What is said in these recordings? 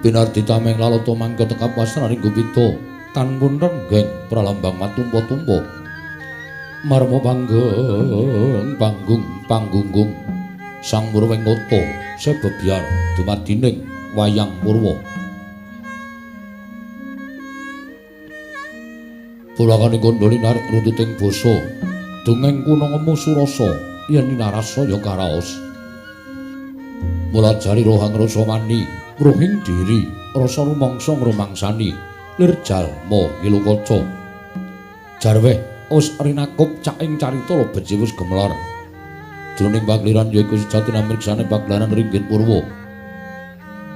Pinardi tameng lalata mangke tekap wasraning gupita tanpun renggeng pralambang matumpa-tumpa. Marma panggeng panggung panggunggung sang murwing kota sebebyar dumadining wayang purwa. Pulakane kandha linarik runtuting basa dongeng kuna ngemu surasa yen ninarasa ya karaos. Mula jari rohang rasa mani ruhing diri rasa rumangsa ngrumangsani lir jalma ngilu kaca. Jarweh wis rinakup caking carita lebet wis gemelar. Jroning pagliran ya iku sejatine mriksane pagelaran ringgit purwa.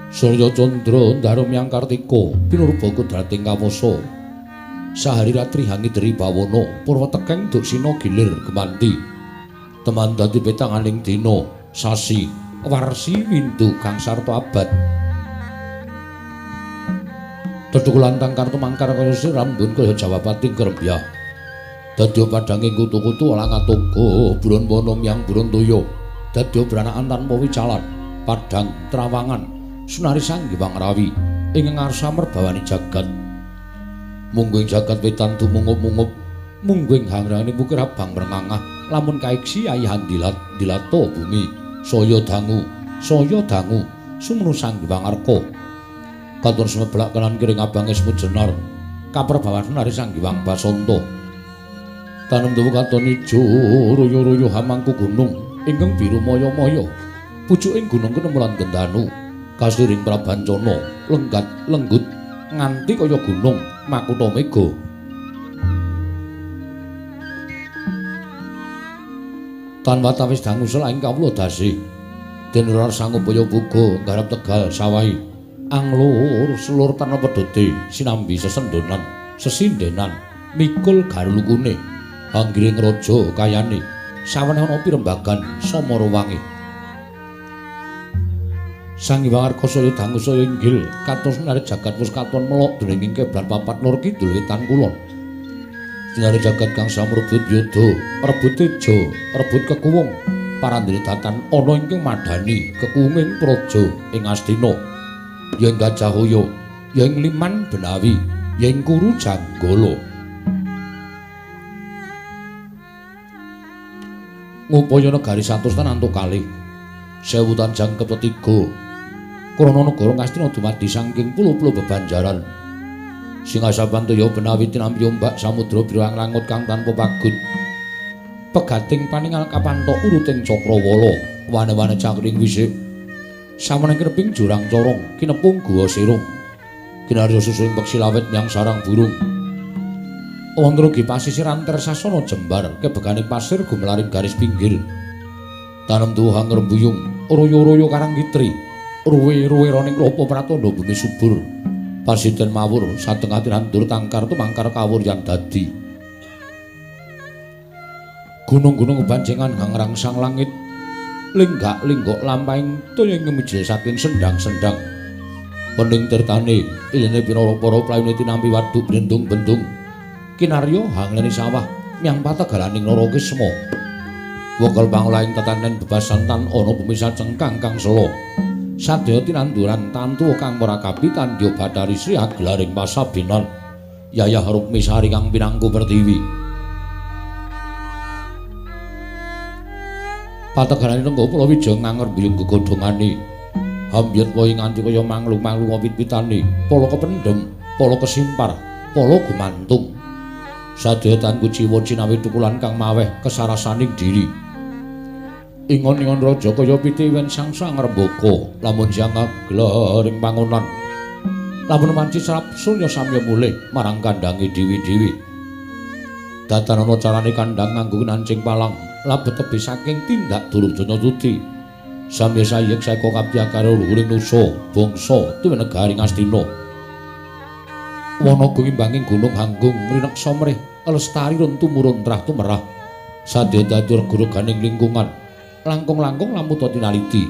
Surya candra ndaru miyang kartika pinurba kudrating kawasa. Sahari ratri hangidri bawana purwa tekeng duksina gilir gemanti. Teman dadi petanganing dina sasi warsi windu kang sarta abad. Tethukulan tangkar tumangkar kaya sirambun kaya jawapating krembyah. Dadi padhanging kutu-kutu langatoga buron wana miyang buron toya. Dadi branakan tanpa wicalan padhang trawangan sunari sang Hyang Rawi ing ngarsa merbawani jagat. Mungguing jagat wetan dumungup-mungup mungguing hangrangane bukir abang mrengangah lamun kaiksi ayihan dilat dilata bumi saya dangu sumenu sang Hyang Arka. Katon sumeblak kanan kiring abange semu jenar kaperbawan sunari sang Hyang Basanta. Tanem tuwu katon ijo royo-royo hamangku gunung ingkang biru maya-maya pucuking gunung kenemulan gendanu kasiring prabancana lenggat lenggut nganti kaya gunung makutha mega. Tan watawis dangu selaing kawula dasi den ora sangupaya buga nggarap tegal sawahi anglur selur tanpa pedhote sinambi sesendonan sesindenan mikul garulukune anggiring raja kayane saweneh ana pirembagan samara wangi. Sang Hyang Arka saya dangu saya inggil katon sinare jagat wis katon melok dening kiblat papat lor kidul wetan kulon. Sinare jagat kang samrebut yudha rebut teja rebut kekuwung parandene datan ana ingkang madhani kekuwunging praja ing Astina ya ing Gajahaya ya ing Liman Benawi ya ing Kuru Janggala. Ngupaya negari 100 tan antuk kalih sewu tan jangkep tiga krana negara Ngastina dumadi saking pulo-pulo bebanjaran. Singasapan toya Benawi tinampi ombak samudra birang langut kang tanpa pagut. Pegating paningal kapantok uruting cakrawala wane-wane cakring wisik. Samene kireping jurang corong kinepung guwa sirung. Kinarya susuing peksi lawet nyang sarang burung. Wonten ugi pasisiran tersasana jembar kebegane pasir gumelaring garis pinggir. Tanem tuwuhang rembuyung royo-royo karang kitri. Ruwe-ruwe roning klopo pratandha bumi subur. Pasiden mawur satengah tinandur tangkar tumangkar kawur yan dadi. Gunung-gunung kebanjengan kang rangsang langit lenggak-lenggok lampahing toya ing mijil saking sendang-sendang. Pening tirtane iline pinara-para playune tinampi waduk blendung-bendung. Kinarya hangleni sawah miyang pategalaning Narakisma. Wekel pangolahing tetanen bebasan tan ana bumi sacengkang kang sela. Sadaya tinanduran tantu kang marakapi tandya Bathari Sri agelaring pasabinan. Yayah Rukmisari kang pinangku pertiwi. Pategalane nengga Pulawijaya nganger buyung gegodhongane. Hambyut wae nganti kaya manglung-manglung wit-witane, pala kependhem, pala kesimpar, pala gumantung. Sadaya tan kuciwa cinawi tukulan kang maweh kesarasaning diri. Ingon-ingon raja kaya piti wen sangsa ngrembaka lamun siang ngagelaring pangonan. Lamun manci serap surya samya mulih marang kandange dewi-dewi. Datan ana carane kandhang nganggo nancing palang labet tebih saking tindak Durjana Tuti. Samya sayek saeka kapya karo luhuring nusa bangsa tuwin negari Ngastina. Wana gumimbanging gunung hanggung rineksa mrih lestari run tumurun trah tumerah. Sadya dadi regu-reganing lingkungan langkung-langkung lamuta tinaliti.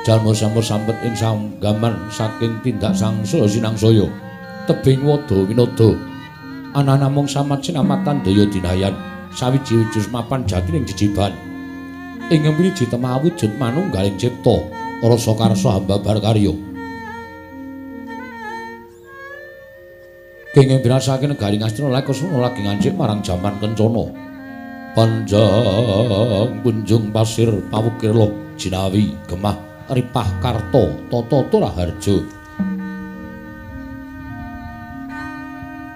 Jalma sampur sampet ing sanggaman saking tindak sangsaya sinangsaya tebing wada winada. Ana namung samat sinamatan daya dinayan sawiji-wiji mapan jatining jejiban. Ing mriji temah wujud manunggaling cipta rasa karsa hambabar karya. Kenging binasake negari Ngastina Lakesana lagi ngancik marang jaman kencana. Panjang punjung pasir pawukir loh jinawi gemah ripah karta tata turaharja.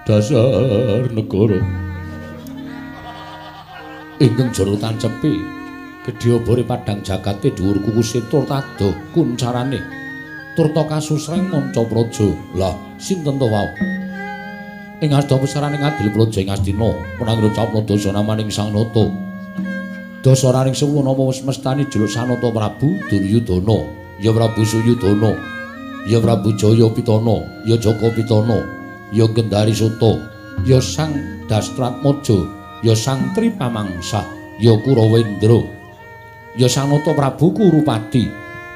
Dasar negara ingkang jero tancepi gedhe obore padhang jagate dhuwur kukuse tur tadoh kuncarane turta kasusreng manca praja. Lah sinten to wau? Ing asta pesaraning adil praja ing Astina menang ngucapna dasa namaning Sang Nata. Dasaraning sewu nama wis mestani juluk Sanata Prabu Duryudana, ya Prabu Suyudana, ya Prabu Jaya Pitana, ya Jaka Pitana, ya Gendari Suta, ya Sang Dastratmaja, ya Sang Tripamangsa, ya Kurawendra, ya Sanata Prabu Kurupati,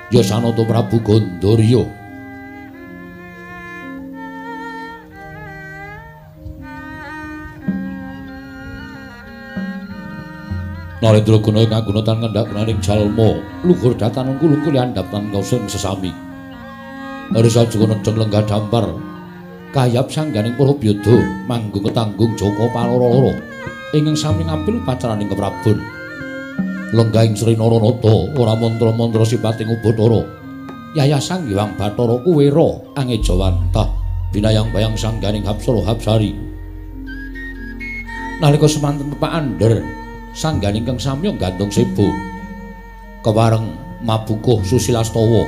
ya Sanata Prabu Gandarya. Narendra guna ing aguna tan ngendak gunaning jalma luhur datan ungkul-ungkul andhap tan kausung sesami. Harus aja nedeng lenggah dampar kayap sangganing para byada manggung ketanggung Jaka paloro-loro ingkang sami ngampil pacaraning keprabon. Lenggah ing Sri Naranata ora mantra-mantra sipating Ubathara. Yayah Sang Hyang Bathara Kuwera angejawantah binayang bayang sangganing Hapsara Hapsari. Nalika semanten pepak andher sangganing kang samya gantung sebo kewareng mabukuh Susilastawa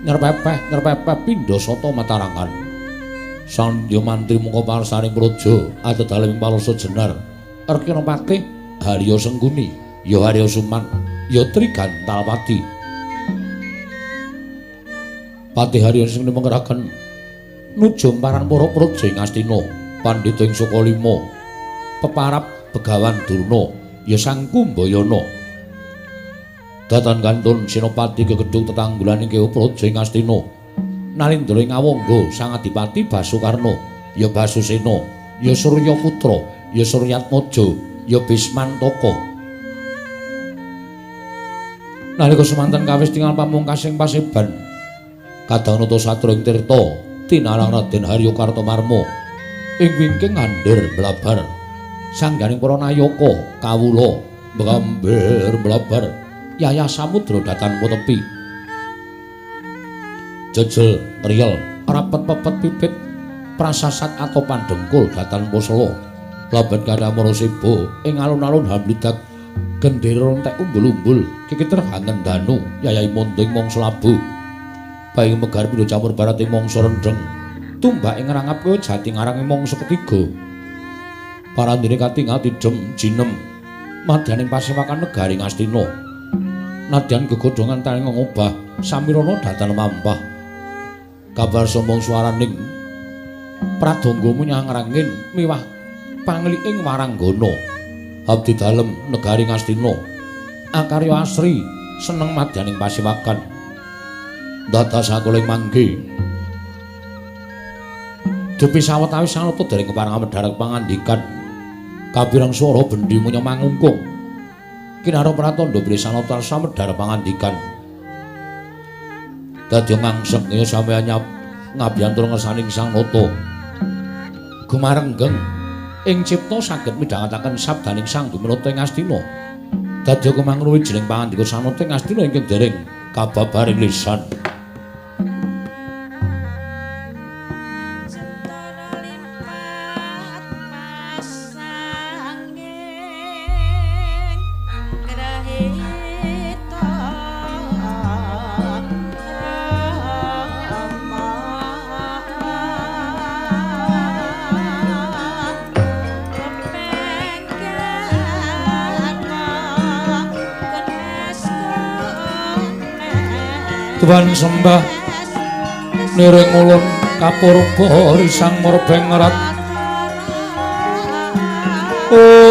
nyerpepeh nyerpepeh pindha sata matarangan. Sandya mantri mungka parsaning praja adedalem palosa jenar Erkina Patih Harya Sengkuni ya Harya Suman ya Trigantalpati. Patih Harya Sengkuni mengeraken nuju paran para praja ing Astina pandhita ing Sukalima peparap Begawan Durna ya Sang Kumbayana. Datan kantun senopati gegedhug tetanggulan ing praja ing Astina. Nalindra ing Awangga Sang Adipati Basukarna, ya Basusena, ya Suryaputra, ya Suryatmaja, ya Bismantaka. Nalika semanten kawis tingal pamungkasing paseban kadang nata satru ing tirta tinalang Raden Harya Kartomarma ing wingking ngandhir blabar sangganing para nayaka kawula mgamber mlabar yayah samudra datan tepi jejel riyel rapet pepet pipit prasasat atau pandengkul datan posela laban kadamara seba ing alun-alun hambludak gendera entek umbul-umbul kikiter hangen danu yayahi monding mangsa labuh baing megar pindha campur barat ing mangsa rendheng tumbak ing ngrangap kaya jati ngarang ing mangsa ketiga. Parandene katingal tidhem jinem madyaning pasewakan negari Ngastina. Nadyan gegodhongan taring ngobah samirana datan mampah. Kabar sombong swaraning pradangga munyang rangin miwah pangliking waranggana. Abdi dalem negari Ngastina. Akarya asri seneng madyaning pasewakan. Dados sakuling mangke. Dupi sawetawis sanata dereng kepareng medhar pangandikan. Kapireng swara bendi munya mangungkung. Kinara pratandha bilih sanata samedhar pangandikan. Dadi ngangsek ya sampeyan ngabiyantura ngersaning Sang Nata. Gumarenggeng ing cipta saged midhangetaken sabdaning Sang Duminata ing Astina. Dadi kumangruwi jeneng pangandika Sang Nata ing Astina ingkang dereng kababaring lisan. Tuhan sembah niring ulun kapurba risang murbeng rat. Om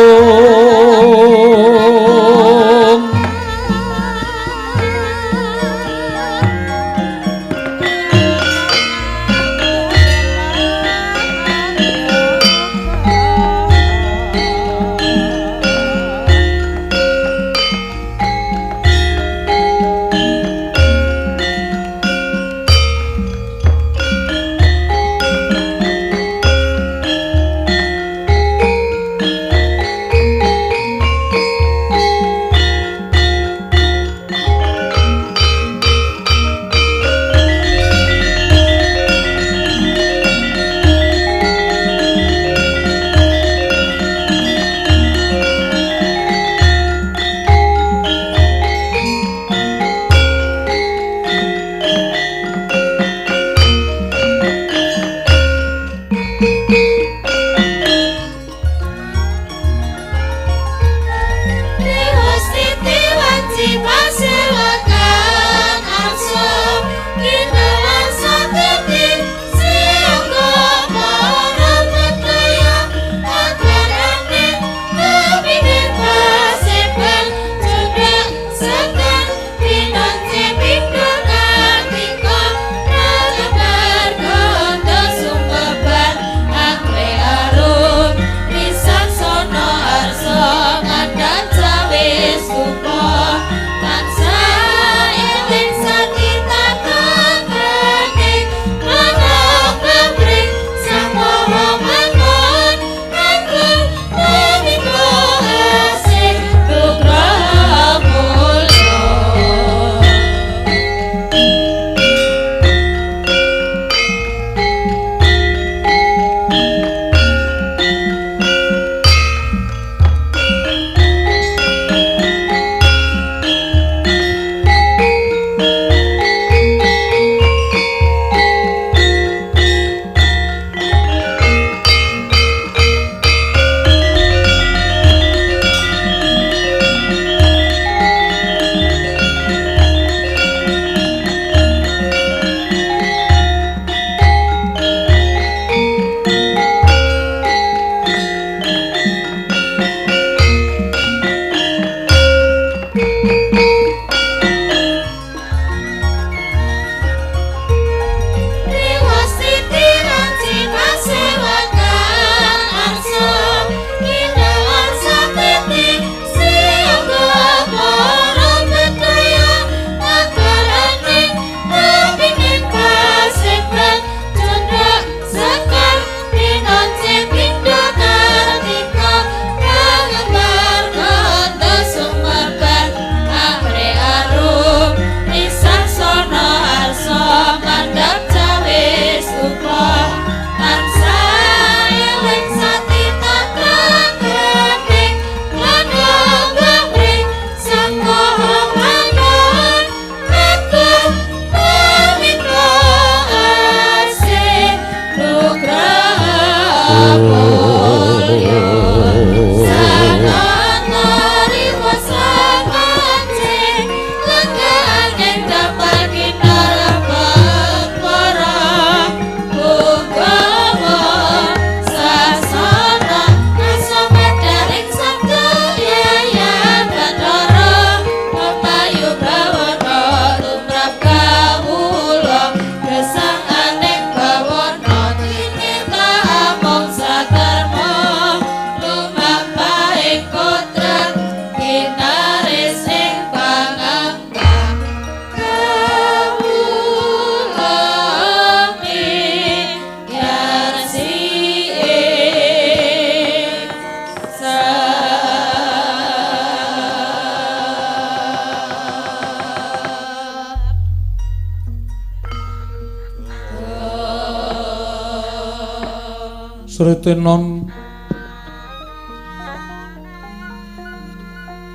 Sritenon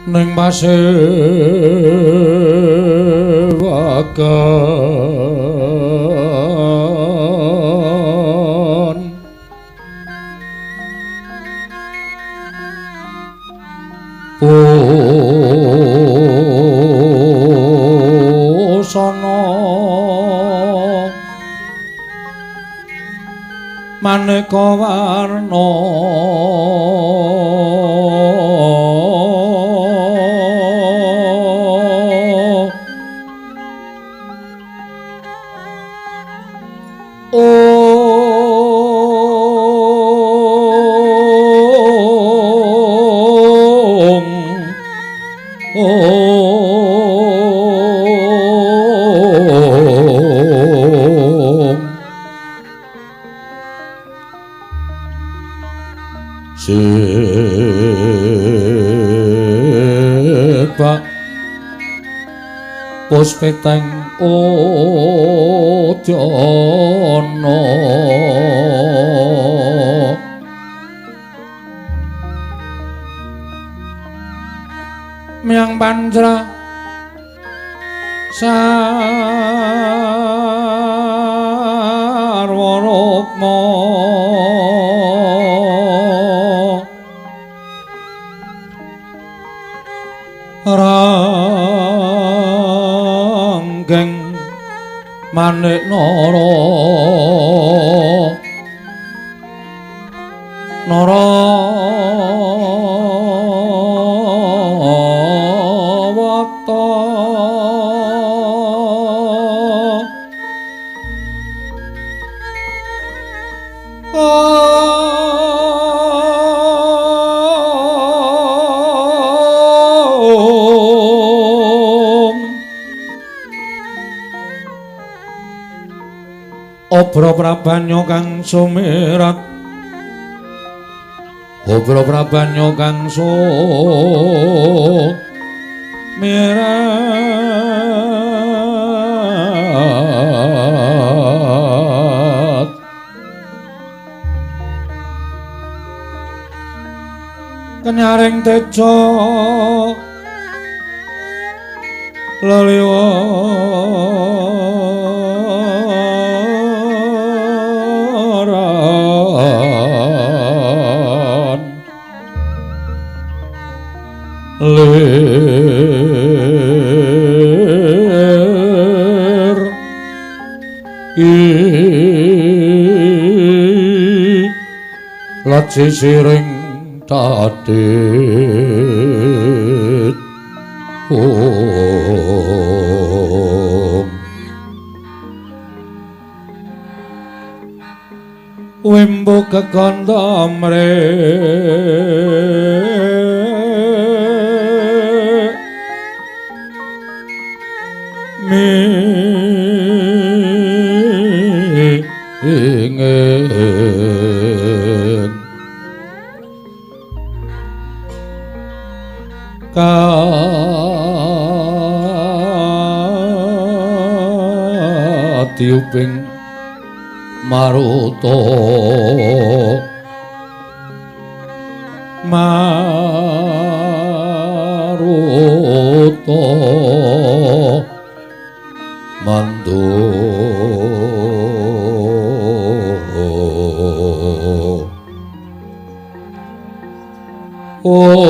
ning pasewakan pusana maneka warna Sebab puspiteng udana miang panjra sarwa rukma ranggeng manik nara nara wata Obra prabanya kang sumirat, obra prabanya kang sumirat, kenyaring teja leliwaran lir laci siring tadit om wimbo kekandamre mingin katiuping maruta maruta mandu om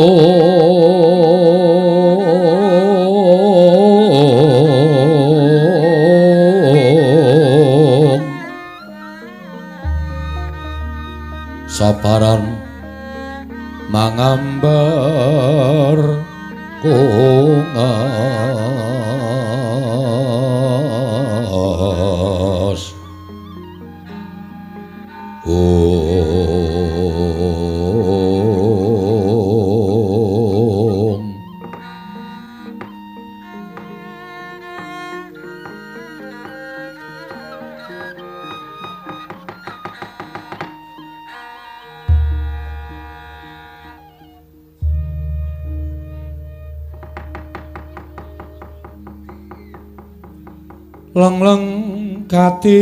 saparan mangambar kungas om. Leng-leng gati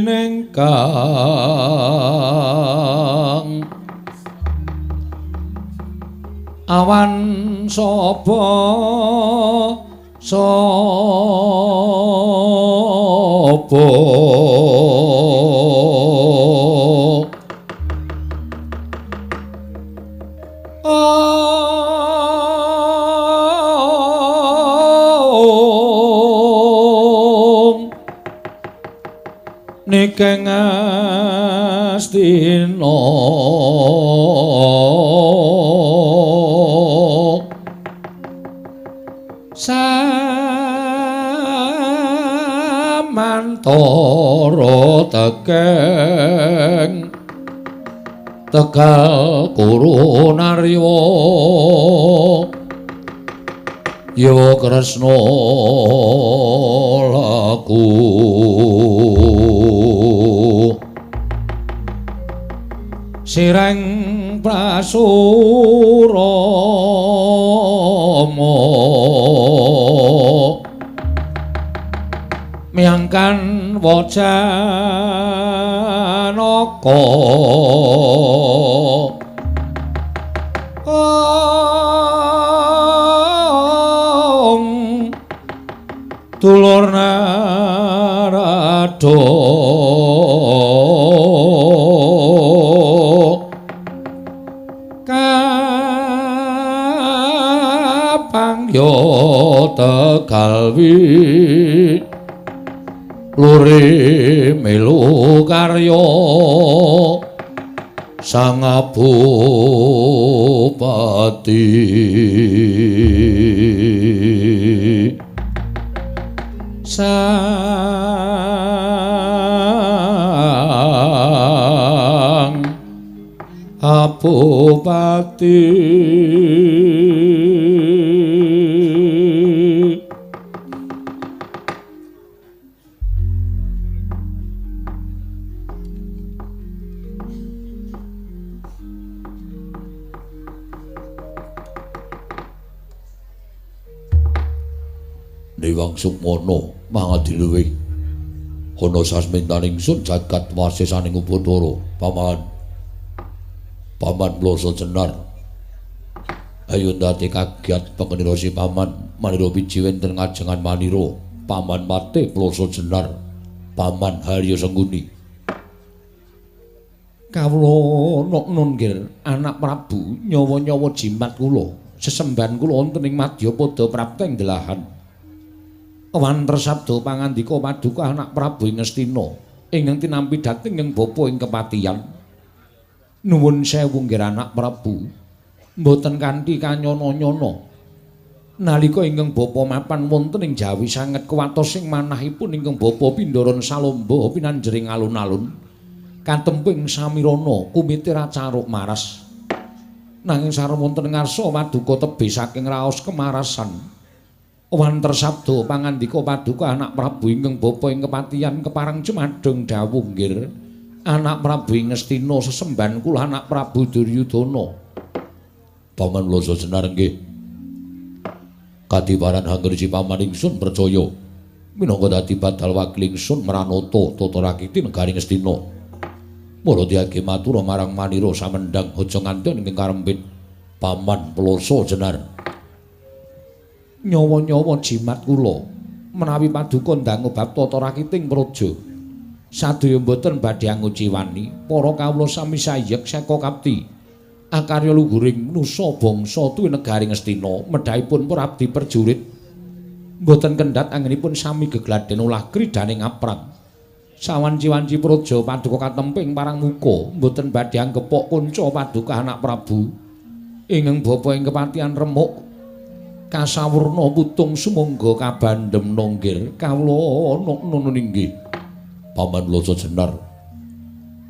ning Kang awan sapa sapa Om Nikeng Astina Samantara tekeng Tegal Kuru Narya Ya Kresna laku Sireng Prasurama Miangkan Wajanaka Om Dulur Narada Kapangya Tegalwi Luri melu karya Sang Bupati Sang Bupati Dewang Sukmana mangadiluwih ana sasmintaning ingsun jagat wasesaning Upacara. Paman, Paman Ploso Jenar, ayo ndate kagiat pengenira si Paman manira biji wonten ngajengan manira. Paman Mate Ploso Jenar, Paman Harya Sengguni. Kawula nok nun nggih anak Prabu nyawa-nyawa jimat kula sesembahan kula wonten ing madyapada prapteng delahan. Wanter sabda pangandika paduka anak Prabu ing Ngastina ingkang tinampi dhateng ing bapa ing kepatihan. Nuwun sewu nggih anak Prabu, mboten kanthi kanyana-nyana. Nalika ingkang bapa mapan wonten ing Jawi sanget kuwatos ing manahipun ingkang bapa pindharan salamba pinanjering alun-alun katemping samirana kumite racaruk maras. Nanging sareng wonten ngarsa paduka tebih saking raos kemarasan. Wanter sabda pangandika paduka anak Prabu ingkang bapa ing kepatihan kepareng jumadheng dawuh nggih anak Prabu ing Ngastina sesembahan kula anak Prabu Duryudana. Paman Ploso Jenar nggih kadiparan hangger paman ingsun percaya minangka dadi badal wakil ingsun mranata tata rakiti negari Ngastina. Mula diage matur marang manira samendhang aja nganti ing karempit. Paman Ploso Jenar, nyawa-nyawa jimat kula menawi paduka ndangu bab tata rakiting praja sadaya mboten badhe anguciwani para kawula sami sayek seka kapti akarya luhuring nusa bangsa tuwi negari Ngastina medhahipun para abdi prajurit mboten kendhat anggenipun sami gegladhen olah kridaning aprang. Sawanci-wanci praja paduka katemping parang muka mboten badhe anggepok kanca paduka anak Prabu ingkang bapa ing kepatihan remuk kasawurna putung sumangga kabandhem nggih kawula nun inggih. Paman Ploso Jenar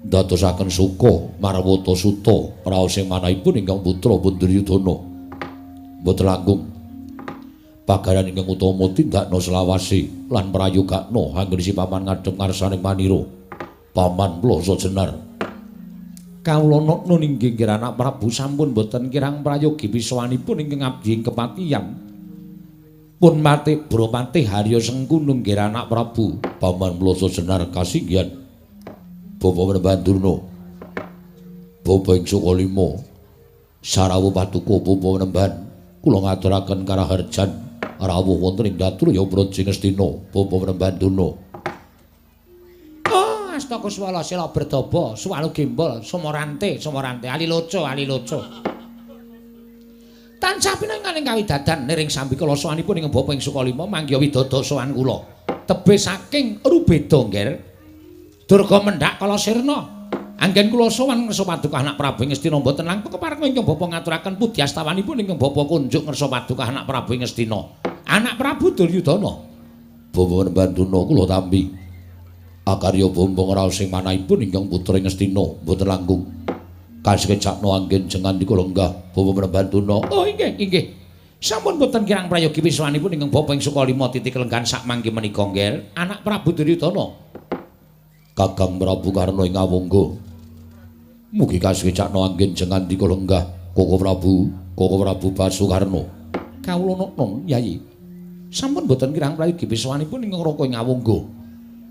ndadosaken suka marwata suta raos ing manahipun ingkang putra Duryudana. Mboten langkung pagaran ingkang utama tindakna selawase lan prayogakna anggene si paman ngadhep ngarsaning manira. Paman Ploso Jenar, kawula nun inggih anak Prabu sampun boten kirang prayogi pisawanipun ingkang abdi ing kepatihan. Pun mate Bropati Harya Sengkuni nggih anak Prabu. Paman Ploso Jenar kasinggihan. Bapa Panembahan Durna. Bapa ing Sukalima. Sarawuh paduka Bapa Panembahan, kula ngaturaken karaharjan rawuh wonten ing Datraya Praja Ngastina, Bapa Panembahan Durna. Oh, astaka swala sila berdaba, suwalu gembol, sumorante, sumorante, aliloco, aliloco. Tansah pinanganing kawidadan niring sambikala sowanipun ing Bapa ing Sukalima manggiha widada sowan kula. Tebih saking Rubeda, Ngger. Durga mendhak kala sirna. Anggen kula sowan ngersa paduka anak Prabu Ngastina mboten langkung kepareng ingkang Bapa ngaturaken pudiastawanipun ingkang Bapa kunjuk ngersa paduka anak Prabu Ngastina. Anak Prabu Duryudana. Bapa Panembahan Durna kula tampi. Akarya bombong raos ing manahipun ingkang putra Ngastina mboten langkung. Kasekecakno anggen jengandika lenggah Bapa Panembahan Durna. Oh inggih, inggih. Sampun boten kirang prayogi wiswanipun ingkang Bapa ing Sukalima titik lenggan sak mangke menika nggih anak Prabu Duryudana. Kakang Prabu Karna ing Awangga. Mugi kasekecakno anggen jengandika lenggah Koko Prabu, Koko Prabu Basukarna. Kawula nokno Yayi. Sampun boten kirang prayogi wiswanipun ingkang Raka ing Awangga.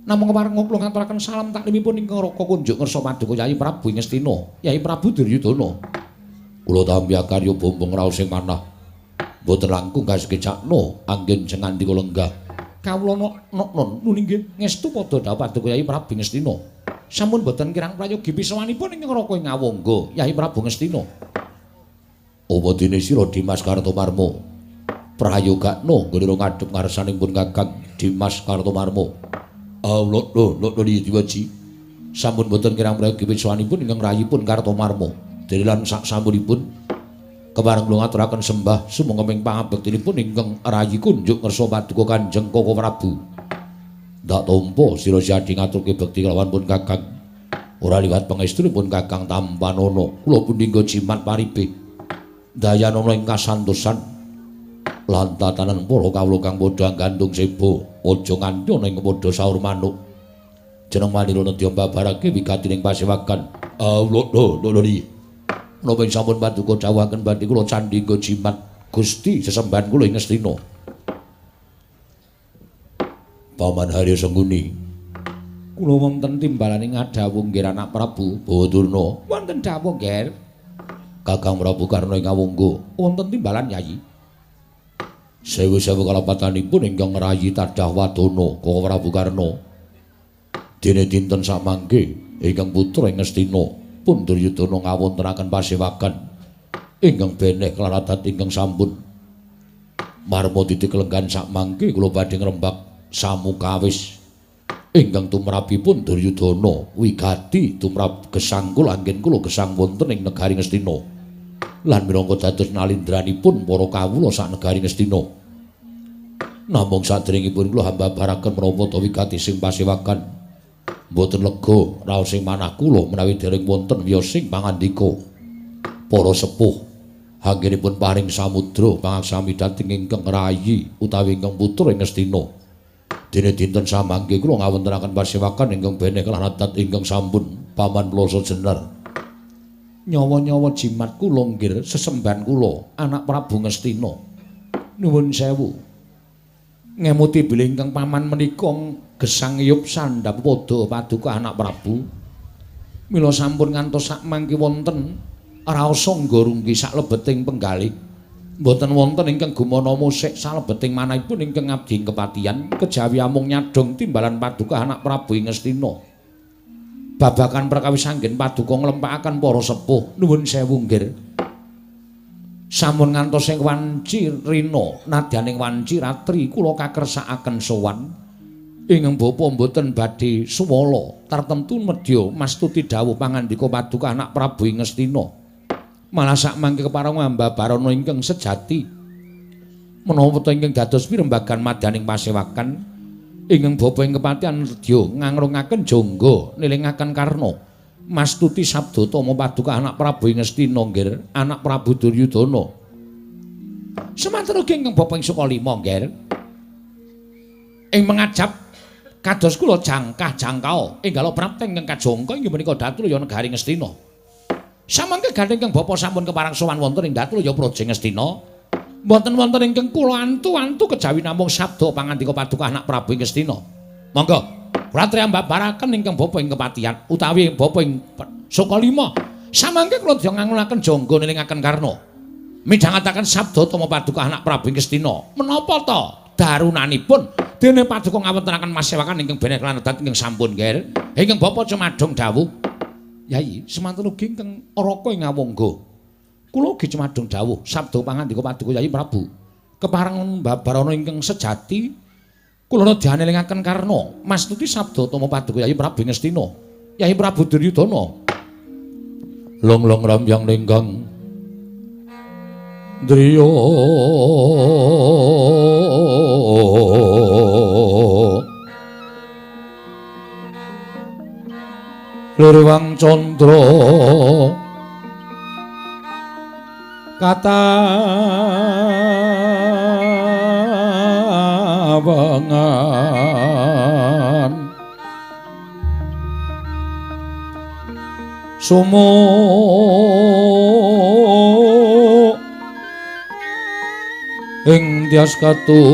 Namung kepareng kula ngaturaken salam taklimipun ingkang Raka kunjuk ngersa paduka Yayi Prabu Ngastina, Yayi Prabu Duryudana. Kula tampi akarya bombong raos ing manah. Mboten langkung kasekecakno anggen jengandika lenggah. Kawula nokno nuni nggih ngestu padha dawuh paduka Yayi Prabu Ngastina. Sampun boten kirang prayogi pisawanipun ingkang Raka ing Awangga, Yayi Prabu Ngastina. Apa dene sira Dimas Kartomarma? Prayogakno nggone ngadhep ngarsaning pun Kakang Dimas Kartomarma. Awlok lho lho diwaji. Sampun boten kirang prayogi pisawanipun ingkang rayipun Kartomarma. Dene lan sak sampunipun kepareng kula ngaturaken sembah sumangga pangabektinipun ingkang rayi kunjuk ngersa paduka Kanjeng Koko Prabu. Ndak tampa sira siadi ngaturke bekti kelawan pun Kakang. Ora liwat pangestunipun Kakang tampanana. Kula pundhingga jimat paripe. Dayanana ing kasantosan lan tatanan para kawula kang padha nggantung seba. Aja nganti ana ing padha saur manuk. Jeneng manira nedya mbabarake wigatining pasewakan. Awlok lho lho lho. Menapa ing sampun paduka dawuhaken badhe kula candhingga jimat Gusti sesembahan kula ing Ngastina. Paman Harya Sengkuni. Kula wonten timbalane ngadhawuh nggih anak Prabu Bawadurna. Wonten dawuh nggih. Kakang Prabu Karna ing Awangga. Wonten timbalan Yayi. Sewu-sewu kalepatanipun ingkang rayi tadah wadana Koko Prabu Karna. Dene dinten samangke ingkang putra ing Ngastina pun Duryudana ngawontenaken pasewakan ingkang beneh klaradat ingkang sampun. Marma titik lenggan sakmangke kula badhe ngrembak samukawis ingkang tumrapipun Duryudana wigati tumrap gesang kula anggen kula gesang wonten ing negari Ngastina lan minangka dados nalindranipun para kawula sak negari Ngastina. Namung sadèrèngipun kula hambabaraken menapa ta wigati sing pasewakan mboten lega raos ing manah kula menawi dereng wonten wiyosing pangandika para sepuh anggenipun paring samudra pangaksami dhateng ingkang rayi utawi ingkang putra ing Ngastina. Dene dinten samangke kula ngawontenaken pasewakan ingkang beneh kelaradat ingkang sampun Paman Ploso Jenar. Nyawa-nyawa jimat kula nggih sesembahan kula anak Prabu Ngastina. Nuwun sewu. Ngemuti bilih ingkang paman menika gesang iyup sandhap padha paduka anak Prabu. Mila sampun ngantos sakmangke wonten raos angga runggi saklebeting penggalih. Mboten wonten ingkang gumana musik salebeting manahipun ingkang abdi kepatihan kejawi amung nyadhong timbalan paduka anak Prabu ing Ngastina. Babagan perkawis anggen paduka nglempakaken para sepuh. Nuwun sewu nggih. Sampun ngantos ing wanci rina nadyaning wanci ratri kula kakersakaken sowan ingkang bapa mboten badhe suwala tartemtu medya mastuti dawuh pangandika paduka anak Prabu ing Ngastina. Malah sakmangke kepareng ambabarana ingkang sejati menawa ta ingkang dados pirembagan madyaning pasewakan ingkang bapa ing kepatihan nedya ngangrungaken jangga nilingaken Karna mastuti sabda tama paduka anak Prabu ing Ngastina nggih anak Prabu Duryudana. Semanten ugi ingkang bapa ing Sukalima nggih ing mengajap kados kula jangkah jangkao enggala prapta ingkang kajangka inggih menika Datraya negari Ngastina. Samangke gandeng ingkang bapa sampun keparang sowan wonten ing Datraya Praja Ngastina. Mboten wonten ingkang kula antu-antu kejawi namung sabda pangandika paduka anak Prabu ing Ngastina. Monggo. Kula triyambaraken ingkang bapa ing kepatihan utawi bapa ing Sukalima. Samangke kula diongangunaken jangga nelingaken Karna. Midhangetaken sabda tama paduka anak Prabu Ngastina. Menapa ta darunanipun dene paduka ngawontenaken masewakan ingkang beneh lan edat ingkang sampun nggih. Ingkang bapa cumadung dawuh. Yai, semanten ugi ingkang Raka ing Awangga. Kula ugi cumadung dawuh sabda pangandika paduka Yai Prabu. Kepareng babarana ingkang sejati kula dianelingaken Karna mastuti sabda tama paduka Yai Prabu Ngastina. Yai Prabu Duryudana. Long-long ramyang lenggang driya lirwang candra katawangan sumu ing tias katuritan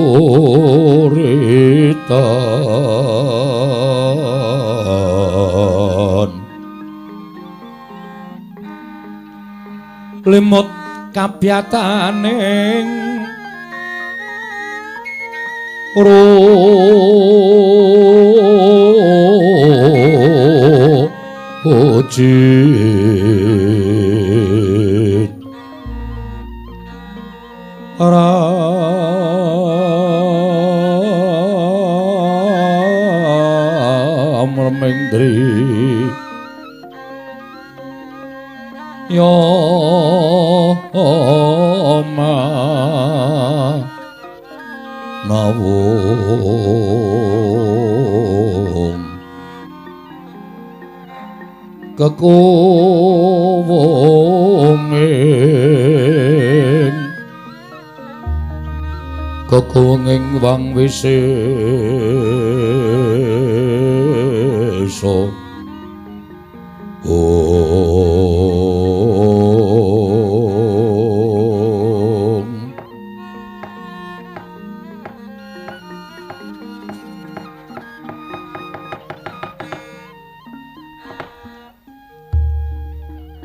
limut kabyataning rujit ramremendri ya ma nawung kekuwunging kekuwunging wang wisesa om.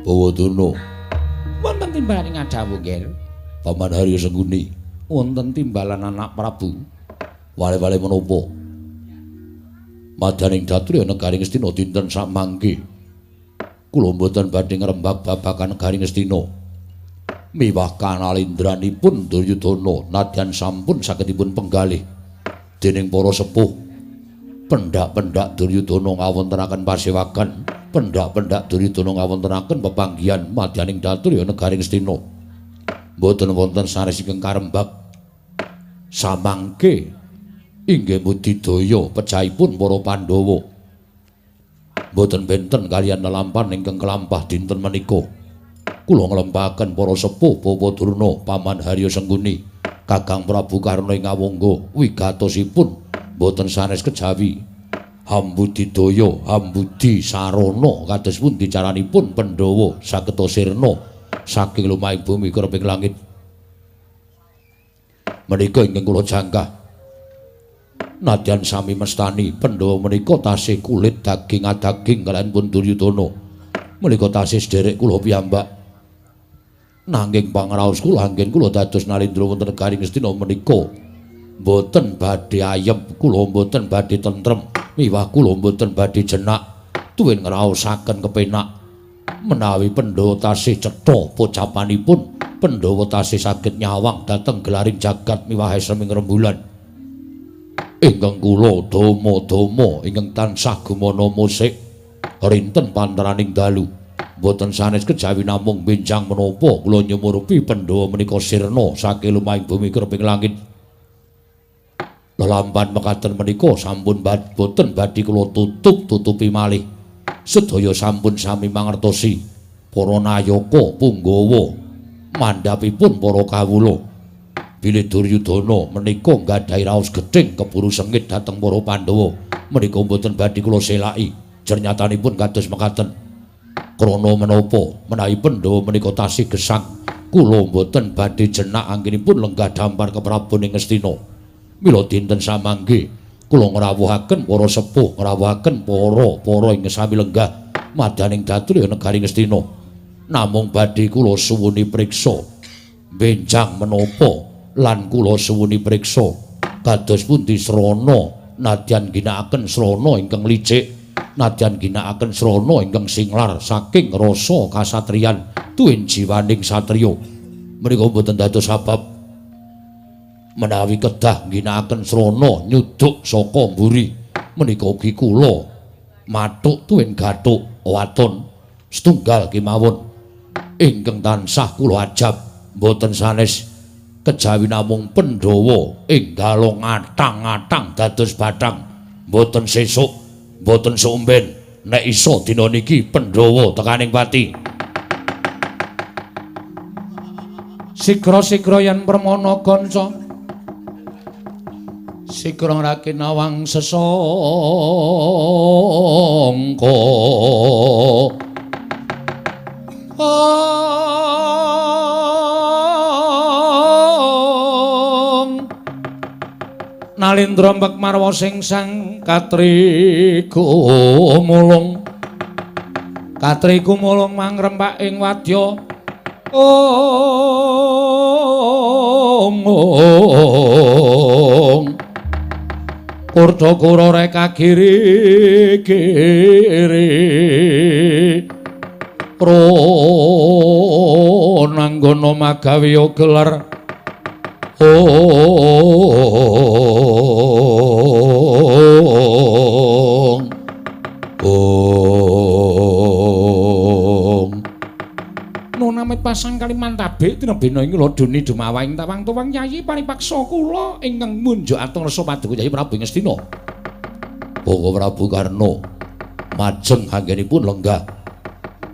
Bawadana wonten timbalan ing adhawuh nggih Paman Harya Sengkuni. Wonten timbalan anak Prabu. Wale-wale menapa? Madaning Datrya negari Ngastina dinten samangke. Kula mboten badhe ngrembak babagan negari Ngastina. Miwah kanalindranipun Duryudana nadyan sampun sagedipun penggalih dening para sepuh. Pendak-pendak Duryudana ngawontenaken pasewagan, pendak-pendak Duryudana ngawontenaken pepanggihan madyaning Datrya negari Ngastina. Mboten wonten sanes ingkang karembak. Samangke inggih budidaya pejahipun para Pandhawa. Mboten benten kaliyan lelampahan ingkang kelampah dinten menika. Kula nglempahaken para sepuh Bapak Durna, Paman Harya Sengkuni, Kakang Prabu Karna ing Awangga wigatosipun mboten sanes kejawi hambudidaya hambudi sarana kados pundi caranipun Pandhawa saged sirna saking lumahing bumi kreping langit. Menika ingkang kula jangkah. Nadyan sami mestani Pandhawa menika tasih kulit daging adaging kaliyan pun Duryudana. Menika tasih sederek kula piyambak. Nanging pangraos kula anggen kula dados nalindra wonten negari Ngastina menika mboten badhe ayem, kula mboten badhe tentrem, miwah kula mboten badhe jenak tuwin ngraosaken kepenak. Menawi Pandhawa tasih cetha pocapanipun, Pandhawa tasih saged nyawang dhateng gelaring jagat miwah eseming rembulan. Ingkang kula dama-dama ingkang tansah gumana musik rinten panteraning dalu. Mboten sanes kejawi namung benjang menapa kula nyumurupi Pandhawa menika sirna saking lumahing bumi kreping langit. Lelampahan mekaten menika sampun boten badhe kula tutup-tutupi malih. Sedaya sampun sami mangertosi para nayaka punggawa mandhapipun para kawula. Bilih Duryudana menika nggadahi raos gething keburu sengit dhateng para Pandhawa menika mboten badhe kula selaki. Jernyatanipun kados mekaten. Krana menapa menawi Pandhawa menika tasih gesang, kula mboten badhe jenak anggenipun lenggah dampar keprabon ing Ngastina. Mila dinten samangke Kula ngrawuhaken para sepuh, ngrawuhaken para-para ingkang sami lenggah madyaning datriya negari Ngastina. Namung badhe kula suwuni priksa benjang menapa lan kula suwuni priksa kados pundi srana nadyan ginakaken srana ingkang licik, nadyan ginakaken srana ingkang singlar saking rasa kasatriyan tuwin jiwaning satriya. Menika mboten dados sabab menawi kedah ngginakaken srana nyuduk saka mburi menika ugi kula mathuk tuwin gathuk waton setunggal kemawon ingkang tansah kula ajab mboten sanes kejawi namung Pandhawa enggala ngatang-ngatang dados bathang. Mboten sesuk, mboten sumben, nek iso dina niki Pandhawa tekaning pati. Sigra-sigra yen permana kanca, sigra ngraki nawang sesangka. Nalindra mbek marwa sing sang katriku mulung, katriku mulung mangrempak ing wadya. Ong kurta-kura reka kiri kiri pronanggana magawe gelar. Ong ong nunamit pasang Kalimantabe tinebena ing laduni dumawaing tawang tuwang yayi paripaksa kula ingkang munjuk atur rasa paduka Yayi Prabu Ngastina. Bapa Prabu Karna majeng anggenipun lenggah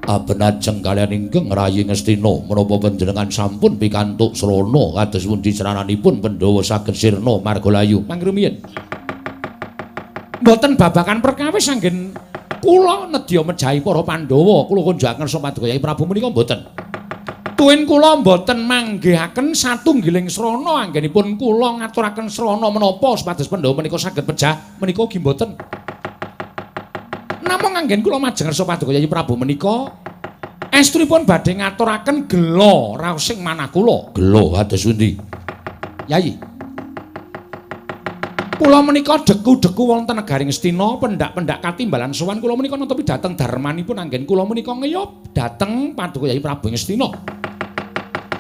abenajeng kaliyan ingkang rayi Ngastina menapa panjenengan sampun pikantuk srana kados pundi srananipun Pandhawa saged sirna margalayu mangrumiyin. Mboten babakan perkawis anggen kula nedya mejahi para Pandhawa kula kunjukaken rasa paduka Yayi Prabu menika mboten. Tuwin kula mboten manggihaken satunggiling srana anggenipun kula ngaturaken srana menapa supados Pandhawa menika saged pejah menika ugi mboten. Namung anggen kula majeng rasa paduka Yayi Prabu menika estunipun badhe ngaturaken gela raosing manah kula. Gela kados pundi? Yayi. Kula menika deku-deku wonten negari Ngastina, pendak-pendak katimbalan sowan kula menika netepi dhateng darmanipun anggen kula menika ngeyup dhateng paduka Yayi Prabu Ngastina.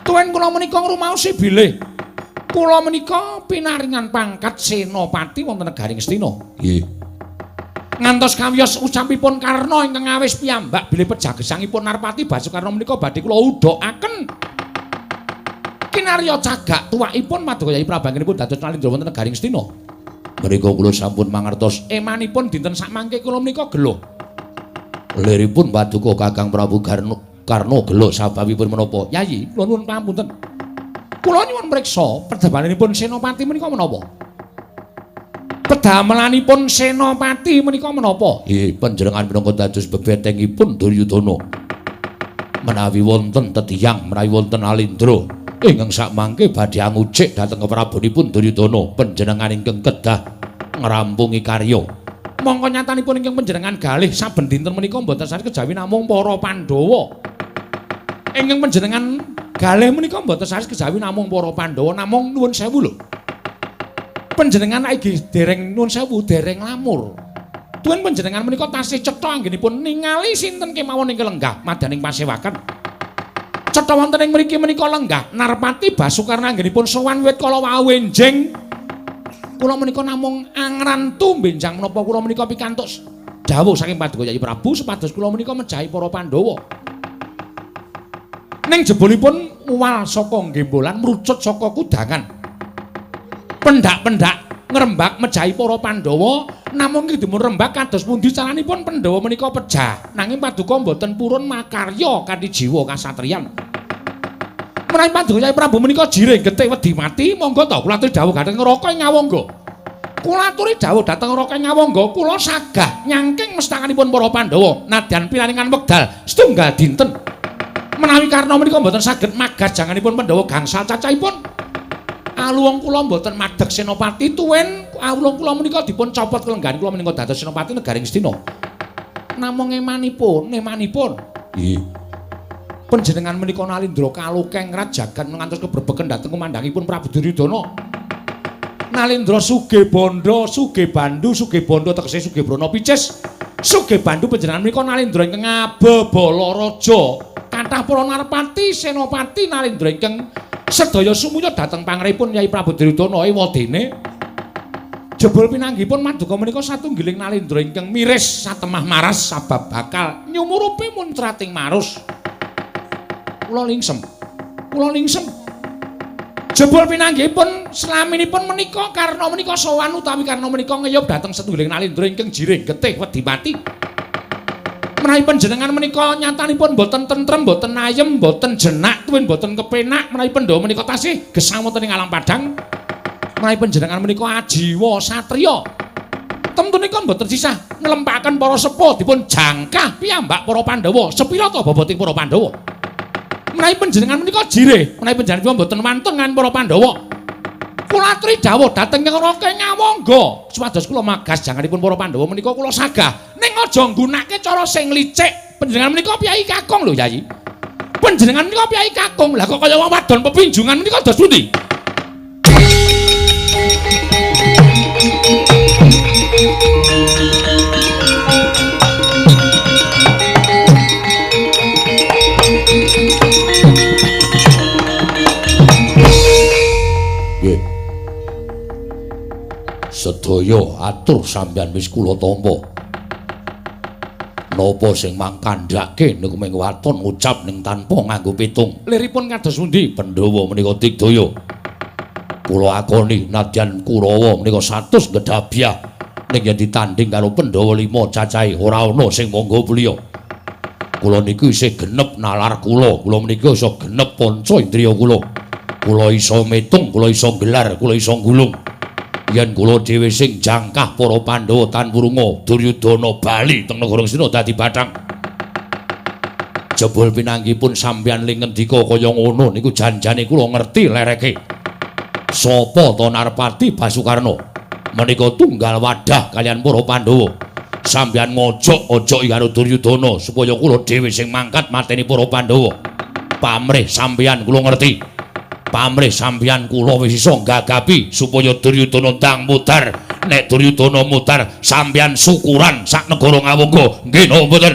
Tuwin kula menika ngrumaosi bilih kula menika pinaringan pangkat senopati wonten negari Ngastina. Nggih. Ngantos kawiyos ucapipun Karna ingkang awis piyambak bilih pejagesangipun Narpati Basukarna menika badhe kula udhokaken. Kinarya cagak tuwakipun paduka Yayi Prabu anggenipun dados nalindra wonten negari Ngastina. Menika kula sampun mangertos emanipun dinten sakmangke kula menika gelo. Liripun paduka Kakang Prabu Karna gelo sababipun menapa? Yayi, kula nuwun pangapunten. Kula nyuwun priksa perdamelanipun senopati menika menapa? Pedamelanipun senopati menika menapa? Nggih, panjenengan minangka dados bebetengipun Duryudana. Menawi wonten tetiyang, menawi wonten alindra ingkang sakmangke badhe angucik dhateng keprabonipun Duryudana, panjenengan ingkang kedah ngrampungi karya. Mongko nyatanipun ingkang panjenengan galih saben dinten menika mboten sanes kejawi namung para Pandhawa. Ingkang panjenengan galih menika mboten sanes kejawi namung para Pandhawa, namung nuwun sewu lho. Panjenengan iki dereng nuwun sewu, dereng lamur. Tuwin panjenengan menika tasih cetha anggenipun ningali sinten kemawon ingkang lenggah madyaning pasewakan. Cetha wonten ing mriki menika lenggah Narpati Basukarna anggenipun sowan wiwit kala wau enjing. Kula menika namung angrantu benjang menapa kula menika pikantuk dawuh saking paduka Yayi Prabu supados kula menika mejahi para Pandhawa. Ning jebulipun uwal saka gembolan mrucut saka kudangan. Pendak-pendak ngrembak mejahi para Pandhawa, namung iki dipun rembak kados pundi caranipun Pandhawa menika pejah, nanging paduka mboten purun makarya kanthi jiwa kasatriyan. Menawi paduka Yayi Prabu menika jirih getih wedi mati, monggo to kula aturi dawuh dhateng Raka ing Ngawangga. Kula aturi dawuh dhateng Raka ing Ngawangga, kula sagah nyangking mestakanipun para Pandhawa nadyan pinaringan wekdal setunggal dinten. Menawi Karna menika mboten saged magas janganipun Pandhawa gangsal cacahipun. Aluwung kula mboten madheg senopati tuwin aluwung kula menika dipun copot kelenggahan kula menika dados senopati negari Ngastina. Namung emanipun, emanipun. Nggih. Panjenengan menika Nalindra kalokeng rajagan ngantos kebrebegen dhateng kumandhangipun Prabu Duryudana. Nalindra sugih bandha, sugih bandu, sugih bandha tegese sugih brana picis. Sugih bandu panjenengan menika Nalindra ingkang abebala raja. Kathah para narpati, senopati Nalindra ingkang sedaya sumunya dhateng pangripun Yai Prabu Duryudana ewadene. Jebul pinanggihipun maduka menika satunggiling Nalindra ingkang miris satemah maras sabab bakal nyumurupi muncrating marus. Kula lingsem. Kula lingsem. Jebul pinanggihipun slaminipun menika karna menika sowan utawi karna menika ngeyup dhateng satunggiling Nalindra ingkang jirih getih wedi mati. Menawi panjenengan menika nyatanipun boten tentrem, boten ayem, boten jenak, tuwin boten kepenak, menawi Pandhawa menika tasih gesang wonten ing alam padhang. Menawi panjenengan menika ajiwa satriya, temtunipun boten sisah nglempaken para sepuh dipun jangkah piyambak para Pandhawa. Sepira ta boboting para Pandhawa? Menawi panjenengan menika jirih, menawi panjenengan boten wantun ngan para Pandhawa. Kula aturi dawuh dhateng Raka Ngawangga supados kula magas janganipun para Pandhawa menika kula sagah. Ning aja nggunakake cara sing licik. Panjenengan menika piyai kakung lho, Yai. Panjenengan menika piyai kakung. Lah kok kaya wong wadon pepinjungan menika dos pundi? Nggih. Sedaya atur sampeyan wis kula tampa. Napa sing mangkandhake niku mung waton ngucap ning tanpa nganggo pitung. Liripun kados pundi? Pandhawa menika digdaya. Kula akoni nadyan Kurawa menika 100 gedhabyah ning yen ditanding karo Pandhawa 5 cacahe ora ana sing monggo pliya. Kula niku isih genep nalar kula, kula menika iso genep panca indriya kula. Kula iso metung, kula iso gelar, kula iso gulung. Yen kula dhewe sing jangkah para Pandhawa tan wurunga Duryudana bali teng negara Ngastina dadi bathang. Jebul pinanggihipun sampeyan ling ngendika kaya ngono niku janjane kula ngerti lereke. Sapa to Narpati Basukarna? Menika tunggal wadah kaliyan para Pandhawa. Sampeyan ngojok-ojoki karo Duryudana supaya kula dhewe sing mangkat mateni para Pandhawa. Pamrih sampeyan kula ngerti. Pamrih sampeyan kula wis iso nggagapi supaya Duryudana ndang mudhar. Nek Duryudana mudhar, sampeyan syukuran sak negara Ngawangga. Nggih napa mboten?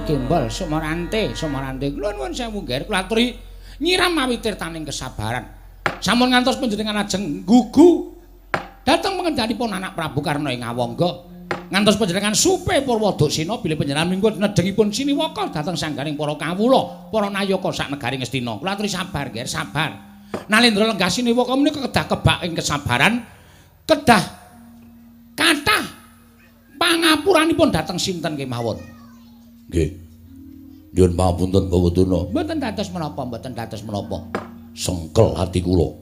Gembol sumorante sumorante kula nuwun sewu nggih kula aturi nyiram mawi tirtaning kesabaran sampun ngantos panjenengan ajeng gugu dhateng pengendhanipun anak Prabu Karna ing Ngawangga ngantos panjenengan supe Purwoduksina bilih panjenengan minggu nedhengipun siniwaka dhateng sangganing para kawula para nayaka sak negari Ngastina kula aturi sabar nggih sabar Nalendra lenggah siniwaka menika kedah kebak ing kesabaran kedah Kathah pangapuranipun dhateng sinten kemawon. Nggih. Nyuwun pangapunten Bapak Durna. Mboten dados menapa, mboten dados menapa. Sengkel ati kula.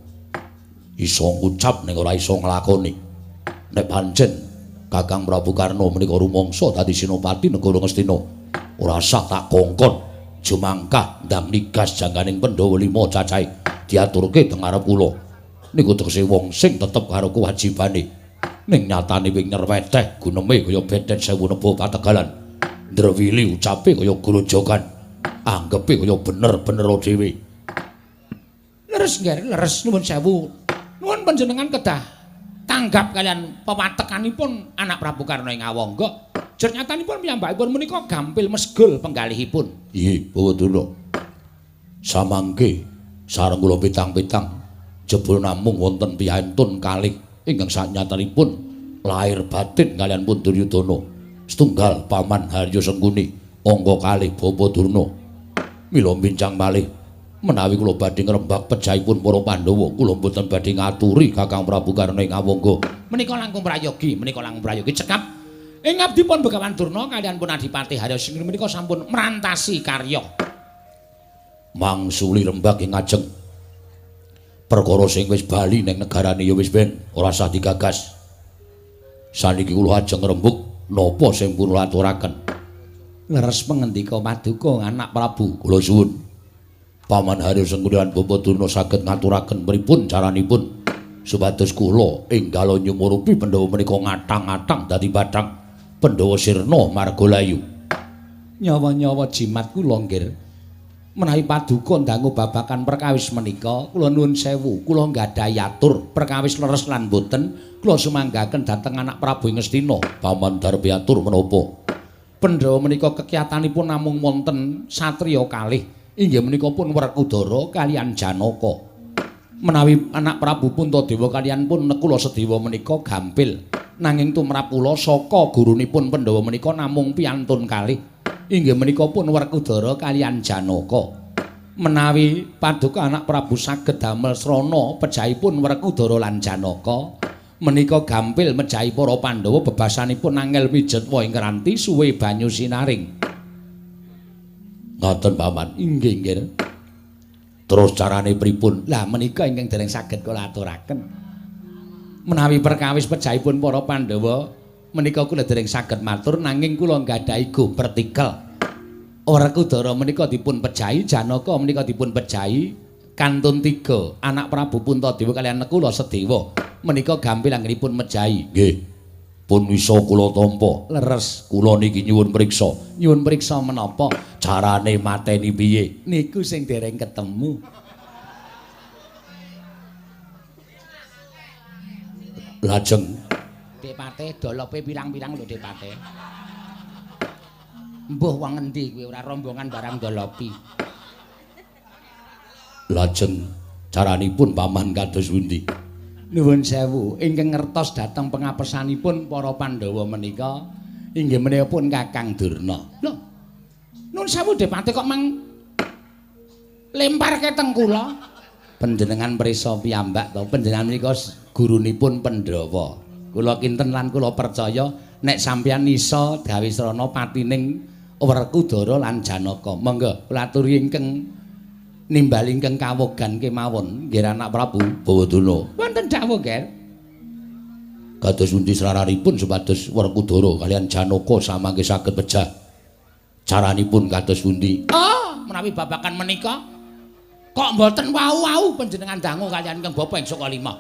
Iso ngucap ning ora iso nglakoni. Nek pancen Kakang Prabu Karna menika rumangsa dadi senopati negara Ngastina, ora sah tak kongkon jumangkah ndang nigas jangganing Pandhawa 5 cacahe diaturke teng ngarep kula. Niku tegese wong sing tetep karo kewajibane. Ning nyatane wing nyerweteh guneme kaya bedet sewu neba pategalan. Ndrewili ucape kaya grojogan. Anggepe kaya bener-bener dhewe. Leres nggih, leres nuwun sewu. Nuwun panjenengan kedah tanggap kalian pewatekanipun anak Prabu Karna ing Awangga. Jernyatanipun piyambakipun menika gampil mesgul penggalihipun. Inggih, Bapak Durna. Samangke sareng kula pitang-pitang jebul namung wonten piyantun kalih ingkang sanyatanipun lahir batin kalian pun Duryudana. Setunggal Paman Haryo Sengkuni, angka kalih Bapak Durna. Mila bincang malih menawi kula badhe ngrembak pejahipun para Pandhawa, kula mboten badhe ngaturi Kakang Prabu Karna ing Awangga. Menika langkung prayogi, menika langkung prayogi cekap. Ing abdipun Begawan Durna kaliyan pun Adipati Haryo Sengkuni menika sampun merantasi karya. Mangsuli rembak ing ajeng. Perkara sing wis bali ning negarane ya wis ben ora usah digagas. Saniki kula ajeng ngrembug napa sing pun aturaken. Leres pangendika paduka anak Prabu. Kula suwun. Paman Haryo Sengkuni lan Bapak Durna saged ngaturaken pripun caranipun supados kula enggal nyumurupi Pandhawa menika ngathang-athang dadi bathang Pandhawa sirna marga layu. Nyawa-nyawa jimat kula nggih. Menawi paduka ndangu babakan perkawis menika, kula nuwun sewu, kula nggadahi atur perkawis leres lan boten, kula sumanggaken dhateng anak Prabu Ngastina. Paman darbi atur menapa? Pandhawa menika kekiyatanipun namung wonten satriya kalih. Inggih menika pun Werkudara kaliyan Janaka. Menawi anak Prabu Puntadewa kaliyan pun Nekula Sedewa menika gampil. Nanging tumrap kula saka gurunipun Pandhawa menika namung piyantun kalih. Inggih menika pun Werkudara kaliyan Janaka. Menawi paduka anak Prabu saged damel srana pejahipun Werkudara lan Janaka, menika gampil mejahi para Pandhawa bebasanipun angel mijetwa ing ranti suwe banyu sinaring. Ngoten Paman. Inggih nggih. Terus carane pripun? Lah menika ingkang dereng saged kula aturaken. Menawi perkawis pejahipun para Pandhawa menika kula dereng saged matur, nanging kula nggadahi go pertikel. Werkudara menika dipun pejahi, Janaka menika dipun pejahi, kantun tiga anak Prabu Puntadewa kaliyan Nekula Sedewa menika gampil anggenipun mejahi. Nggih. Pun wisa kula tampa. Leres. Kula niki nyuwun priksa. Nyuwun priksa menapa? Carane mateni piye? Niku sing dereng ketemu. Lajeng Depate dolope pirang-pirang lho Depate. Mbuh wong endi kuwi ora rombongan barang dolopi. Lajeng caranipun Paman kados pundi? Nuwun sewu, ingkang ngertos dhateng pengapesanipun para Pandhawa menika inggih menika pun Kakang Durna. Lho. Nuwun sewu Depate kok mang lemparke teng kula. Panjenengan prisa piyambak to, panjenengan menika gurunipun Pandhawa. Kula kinten lan kula percaya nek sampeyan iso gawe srana patining Werkudara lan Janaka. Monggo kula aturi ingkang nimbali ingkang kawogan kemawon nggih anak Prabu Bawa Durna. Wonten dawuh nggih. Kados pundi sraranipun supados Werkudara kaliyan Janaka samangke saged pejah? Caranipun kados pundi? Oh, menawi babakan menika kok mboten wau-wau panjenengan dangu kaliyan ingkang bapa ing Saka Lima.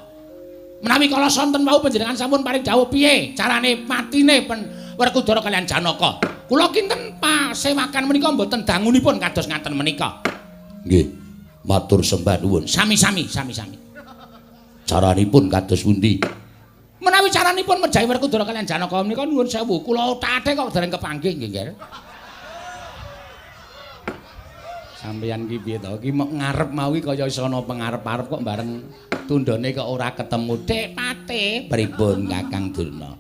Menawi kala sonten wau panjenengan sampun paring dawuh piye carane matine Werkudara kaliyan Janaka. Kula kinten pasewakan menika mboten dangunipun kados ngaten menika. Nggih, matur sembah nuwun. Sami-sami, sami-sami. Caranipun kados pundi? Menawi caranipun mejahi Werkudara kaliyan Janaka menika nuwun sewu, kula otate kok dereng kepanggih nggih, nggih. Sampeyan ki piye to? Ki mok ngarep mau ki kaya iso ana pengarep-arep kok bareng tundhone kok ora ketemu. Depate, pripun Kakang Durna?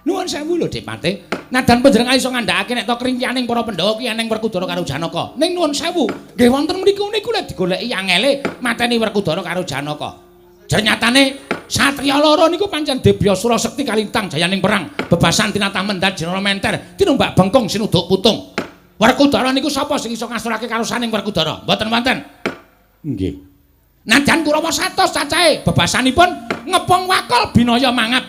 Nuwun sewu lho Depate. Nadan panjenengan iso ngandhakake nek to kringkianing para Pandhawa ki eneng Werkudara karo Janaka. Ning nuwun sewu, nggih wonten mriku niku lek digoleki angele mateni Werkudara karo Janaka. Jernyatane satriya loro niku pancen debya sura sekti kalintang jayaning perang, bebasan tinatah mendhat jenara menter, tinumbak bengkung sinuduk putung. Werkudara niku sapa sing iso ngasurake karusaning Werkudara? Mboten wonten. Nggih. Najan Kurawa 100 cacahe bebasanipun ngepung wakul binaya mangap.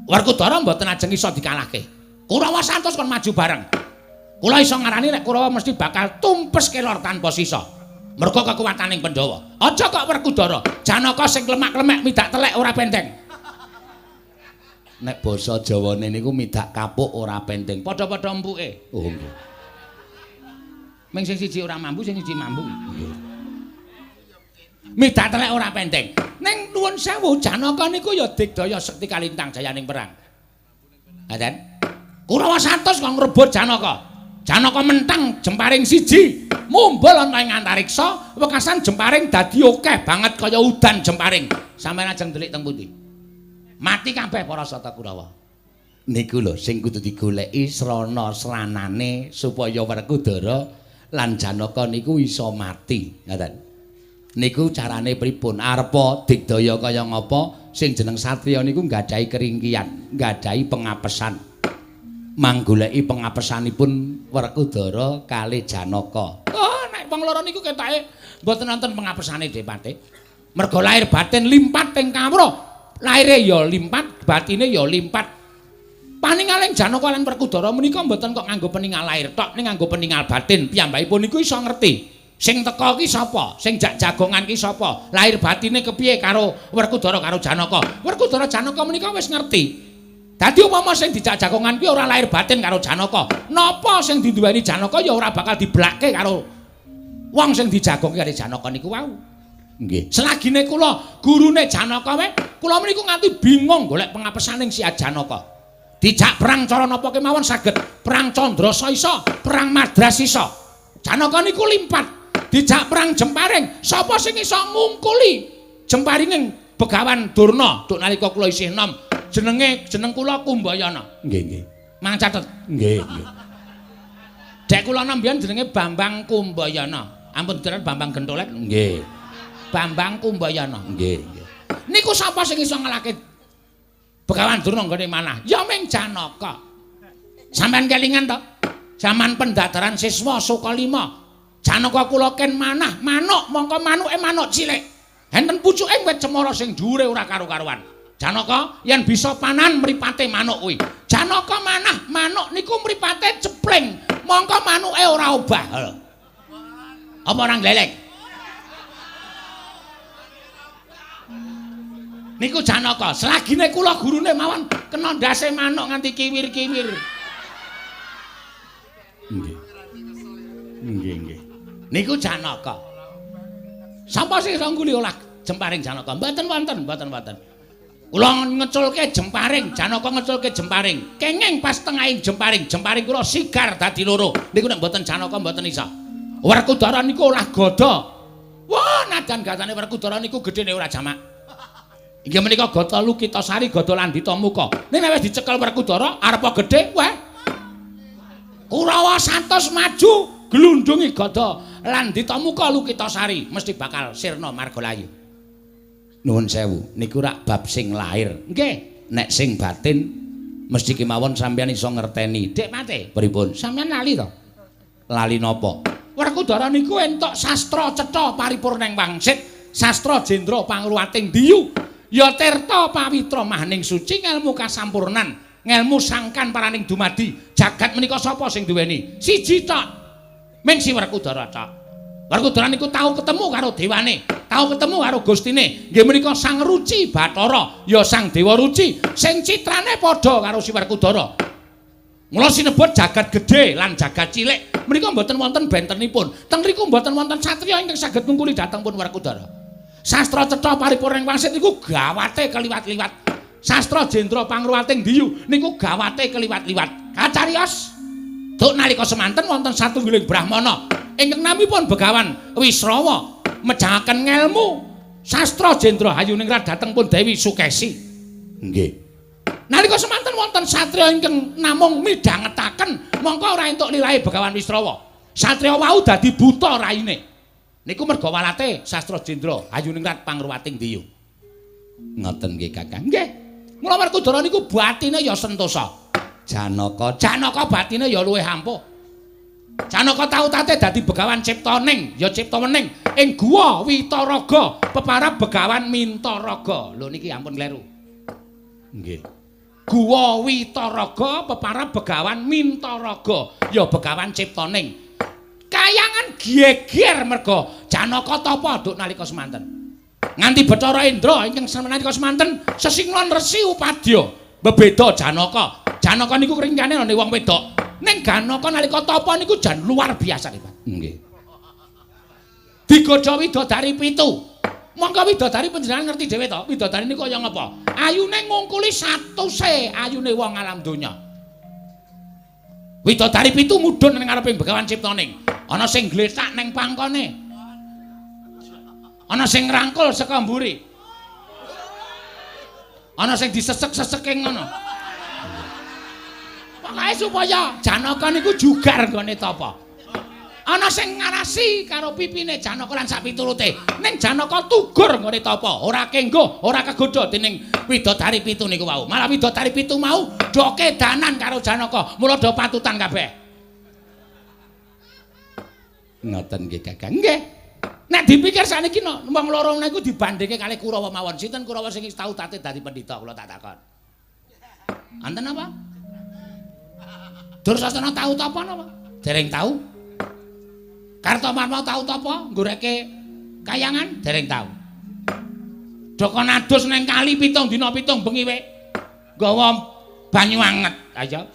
Werkudara mboten ajeng iso dikalahke. Kurawa 100 kon maju bareng. Kula iso ngarani nek Kurawa mesti bakal tumpes kelor tanpa sisa. Mergo kekuwataning Pandhawa. Aja kok Werkudara, Janaka sing klemak-klemek midak telek ora penteng. Nek basa Jawane niku midak kapuk ora penteng. Padha-padha empuke. Oh nggih. Ming sing siji ora mambu, sing siji mambu. Nggih. Midak telek ora penteng. Ning nuwun sewu Janaka niku ya digdaya sekti kalintang jayaning perang. Ngaten. Kurawa 100 kok ngrebut Janaka. Janaka mentang jemparing siji, mumbul ana ing antariksa, wekasan jemparing dadi akeh banget kaya udan jemparing. Sampeyan ajeng ndelik teng pundi? Mati kabeh para sata Kurawa. Niku lho sing kudu digoleki srana sranane supaya Werkudara lan Janaka niku iso mati. Ngaten. Niku carane pripun? Arepa digdaya kaya ngapa? Sing jeneng satriya niku nggadahi keringkian, nggadahi pengapesan. Manggoleki pengapesanipun Werkudara kalih Janaka. Oh, nek wong loro niku ketoke mboten wonten pengapesane Depate. Mergo lahir batin limpat ing kawruh. Lahire ya limpat, batine ya limpat. Paningaling Janaka lan Werkudara menika mboten kok nganggo peningal lahir tok, ning nganggo peningal batin. Piyambakipun niku iso ngerti. Sing teka ki sapa? Sing jak jagongan ki sapa? Lahir batine kepiye karo Werkudara karo Janaka? Werkudara Janaka menika wis ngerti. Dadi upama sing dijak jagongan kuwi ora lahir batin karo Janaka, napa sing diduweni Janaka ya ora bakal diblakke karo wong sing dijagongke karo Janaka niku wau. Nggih. Selagine kula gurune Janaka wae, kula meniku nganti bingung golek pengapesaning si Janaka. Dijak perang cara napa kemawon saged, perang Candrasa iso, perang Madras iso. Janaka niku limpat. Dijak perang jemparing, sapa sing iso ngungkuli jemparinging Begawan Durna duk nalika kula isih enom. Jenenge jeneng kula Kumbayana. Nggih, nggih. Mang catet. Nggih, nggih. Dek kula enom biyen jenenge Bambang Kumbayana. Ampun diteran Bambang Gentolek. Nggih. Bambang Kumbayana. Nggih, nggih. Niku sapa sing iso ngalahke Begawan Durna nggone manah? Ya ming Janaka. Sampeyan kelingan to? Jaman pendadaran siswa Sukalima. Janaka kula ken manah manuk mongko manuke manuk cilik. Enten pucuke wit cemara sing dhuwure ora karu-karuan. Janaka yen bisa panan mripate manuk kuwi. Janaka manah manuk niku mripate cepling, mongko manuke ora obah. Apa ora glelek? Niku Janaka, selagine kula gurune mawon kena ndase manuk nganti kiwir-kiwir. Nggih. Nggih, nggih. Niku Janaka. Sapa sing iso ngguli olah jemparing Janaka? Mboten wonten, mboten wonten. Kula ngeculke jemparing, Janaka ngeculke jemparing. Kenging pas tengahing jemparing, jemparing kula sigar dadi loro. Niku nek mboten Janaka mboten iso. Werkudara niku olah gada. Wah, najan gatane Werkudara niku gedhene ora jamak. Inggih menika Gata Lukitasari, Gada Landita Muka. Ning nek wis dicekel Werkudara arepa gedhe, wah. Kurawa 100 maju glundungi Gada Landita Muka Lukitasari mesti bakal sirna margalayu. Nuwun sewu, niku rak bab sing lahir. Nggih, nek sing batin mesti kemawon sampeyan iso ngerteni. Dik Mate, pripun? Sampeyan lali to? Lali napa? Werkudara niku entuk sastra cetha paripurning wangsit, sastra jendra pangruwating diyu, ya tirta pawitra mahning suci ngelmu kasampurnan, ngelmu sangkan paraning dumadi. Jagat menika sapa sing duweni? Siji tok. Ming si Werkudara tok. Werkudara niku tau ketemu karo dewane, tau ketemu karo gustine. Nggih menika Sang Ruci Bathara, ya Sang Dewa Ruci sing citrane padha karo si Werkudara. Mula sinebut jagat gedhe lan jagat cilik menika mboten wonten bentenipun. Teng mriku mboten wonten satriya ingkang saged ngungkuli dhateng pun Werkudara. Sastra cetha paripurning wangsit niku gawate keliwat-liwat. Sastra jendra pangruwating diyu niku gawate keliwat-liwat. Kacariyos duk nalika semanten wonten satunggiling brahmana ingkang namipun Begawan Wisrawa mejahaken ngelmu sastra jendra hayuningrat dhateng pun Dewi Sukesi. Nggih. Nalika semanten wonten satriya ingkang namung midhangetaken mongko ora entuk lilahe Begawan Wisrawa. Satriya wau dadi buta raine. Niku merga walate sastra jendra hayuningrat pangruwating diyu. Ngoten nggih Kakang. Nggih. Mula Werkudara niku batine ya sentosa. Janaka, Janaka batine ya luwih ampuh. Janaka tau tate dadi begawan ciptaning, ya cipta wening ing guwa Witaraga, peparab Begawan Mintaraga. Lho niki ampun kleru. Nggih. Guwa Witaraga peparab Begawan Mintaraga, ya Begawan ciptaning. Kayangan geger merga Janaka tapa nduk nalika semanten. Nganti Bathara Indra ingkang nalika semanten sesinglon Resi Upadya bebeda Janaka. Janaka niku kringkane ana wong wedok. Ning Janaka nalika tapa niku jan luar biasa hebat. Nggih. Digodha widodari pitu. Monggo widodari panjenengan ngerti dhewe to, widodari niku kaya ngapa? Ayune ngungkuli satuse ayune wong alam donya. Widodari pitu mudhun ning ngarepe Begawan Ciptaning. Ana sing glethak ning pangkone. Ana sing ngrangkul saka mburi. Ana sing disesek-seseke ngono. Pokoke supaya Janaka niku jugar nggone tapa. Ana sing ngarasi karo pipine Janaka lan sak piturute. Ning Janaka tugur nggone tapa, ora kenggo, ora kegodha dening widodari pitu niku wau. Malah widodari pitu mau do kedanan karo Janaka, mula do patutan kabeh. Ngoten nggih Kakang. Nggih. Nek dipikir sakniki wong loro niku dibandingke kalih Kurawa mawon. Sinten Kurawa sing tau tate dadi pendhita kula tak takon. Anten apa? Dursasana tau tapa napa? Dereng tau. Kartomarma tau tapa nggoreke kayangan? Dereng tau. Joko adus neng kali 7 dina 7 bengi we. Nggawa banyu anget. Ayo.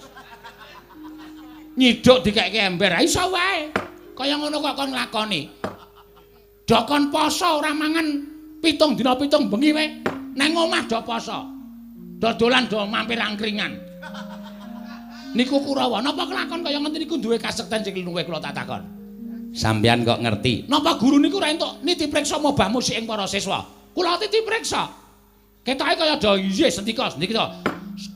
Nyiduk dikeke ember. Iso wae. Kaya ngono kok kon nglakoni. Dokon poso ora mangan 7 dina 7 bengi we. Neng omah do poso. Dodolan do mampir angkringan. Niku Kurawa, napa kelakon kaya ngenten niku duwe kasekten sing luwih kula tak takon. Sampeyan kok ngerti? Napa guru niku ora entuk niti priksa mobah musik ing para siswa? Kula titi priksa. Ketoke kaya do iye sendika, sendika.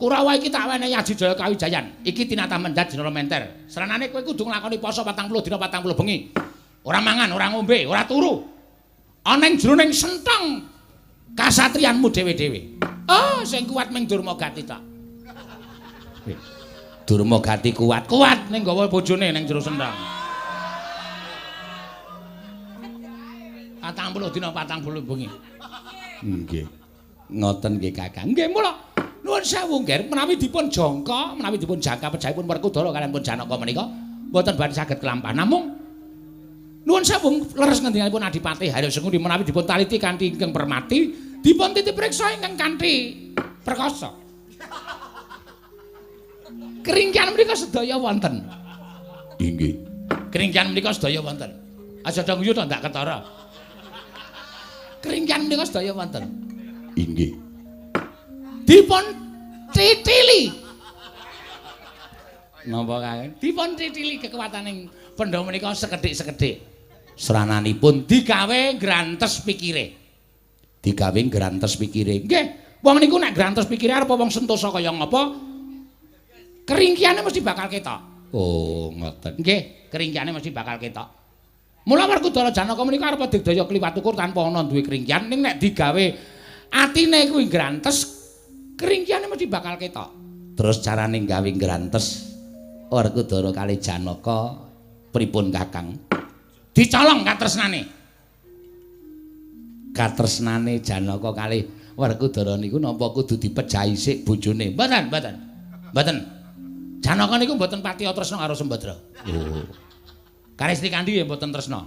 Kurawa iki tak wenehi Aji Jaya Kawijayan. Iki tinatah mendhat Jenara Menter. Sranane kowe kudu nglakoni poso 40 dina 40 bengi. Ora mangan, ora ngombe, ora turu. Ana ing jroning senteng kasatriyanmu dhewe-dhewe. Oh, sing kuat ming Durmagati tok. Durmagati kuat, kuat ning gawa bojone ning jero sentang. 40 dina 40 bengi. Nggih. Ngoten nggih Kakang. Nggih mula nuwun sewu nggih menawi dipun jangka, menawi dipun jangka pejahipun Werkudara kaliyan pun Janaka menika mboten badhe saged kelampah. Namung nuwun sewu leres ngendikanipun Adipati Haryo Sengkuni menawi dipun taliti kanthi ingkang permati, dipun titi priksa ingkang kanthi perkasa. Keringkian menika sedaya wonten. Inggih. Keringkian menika sedaya wonten. Aja do guyu to ndak ketara. Keringkian menika sedaya wonten. Inggih. Dipun titili. Napa kae? Dipun titili kekuwataning Pandhawa menika sekedhik-sekedhik. Srananipun digawe grantes pikire. Digawe grantes pikire. Nggih, wong niku nek grantes pikire arep wong sentosa kaya ngapa? Keringkiane mesti bakal ketok. Oh, ngoten. Nggih, keringkiane mesti bakal ketok. Mula Werkudara Janaka menika arep digdaya kliwat ukur tanpa ana duwe keringkian, ning nek digawe atine kuwi grantes, keringkiane mesti bakal ketok. Terus carane gawe grantes Werkudara kali Janaka pripun Kakang? Dicolong katresnane. Katresnane Janaka kali Werkudara niku napa kudu dipejahi sik bojone? Mboten, mboten. Mboten. Janaka niku mboten patiya tresna karo Sembadra. Oh. Karo Srikandhi ya mboten tresna.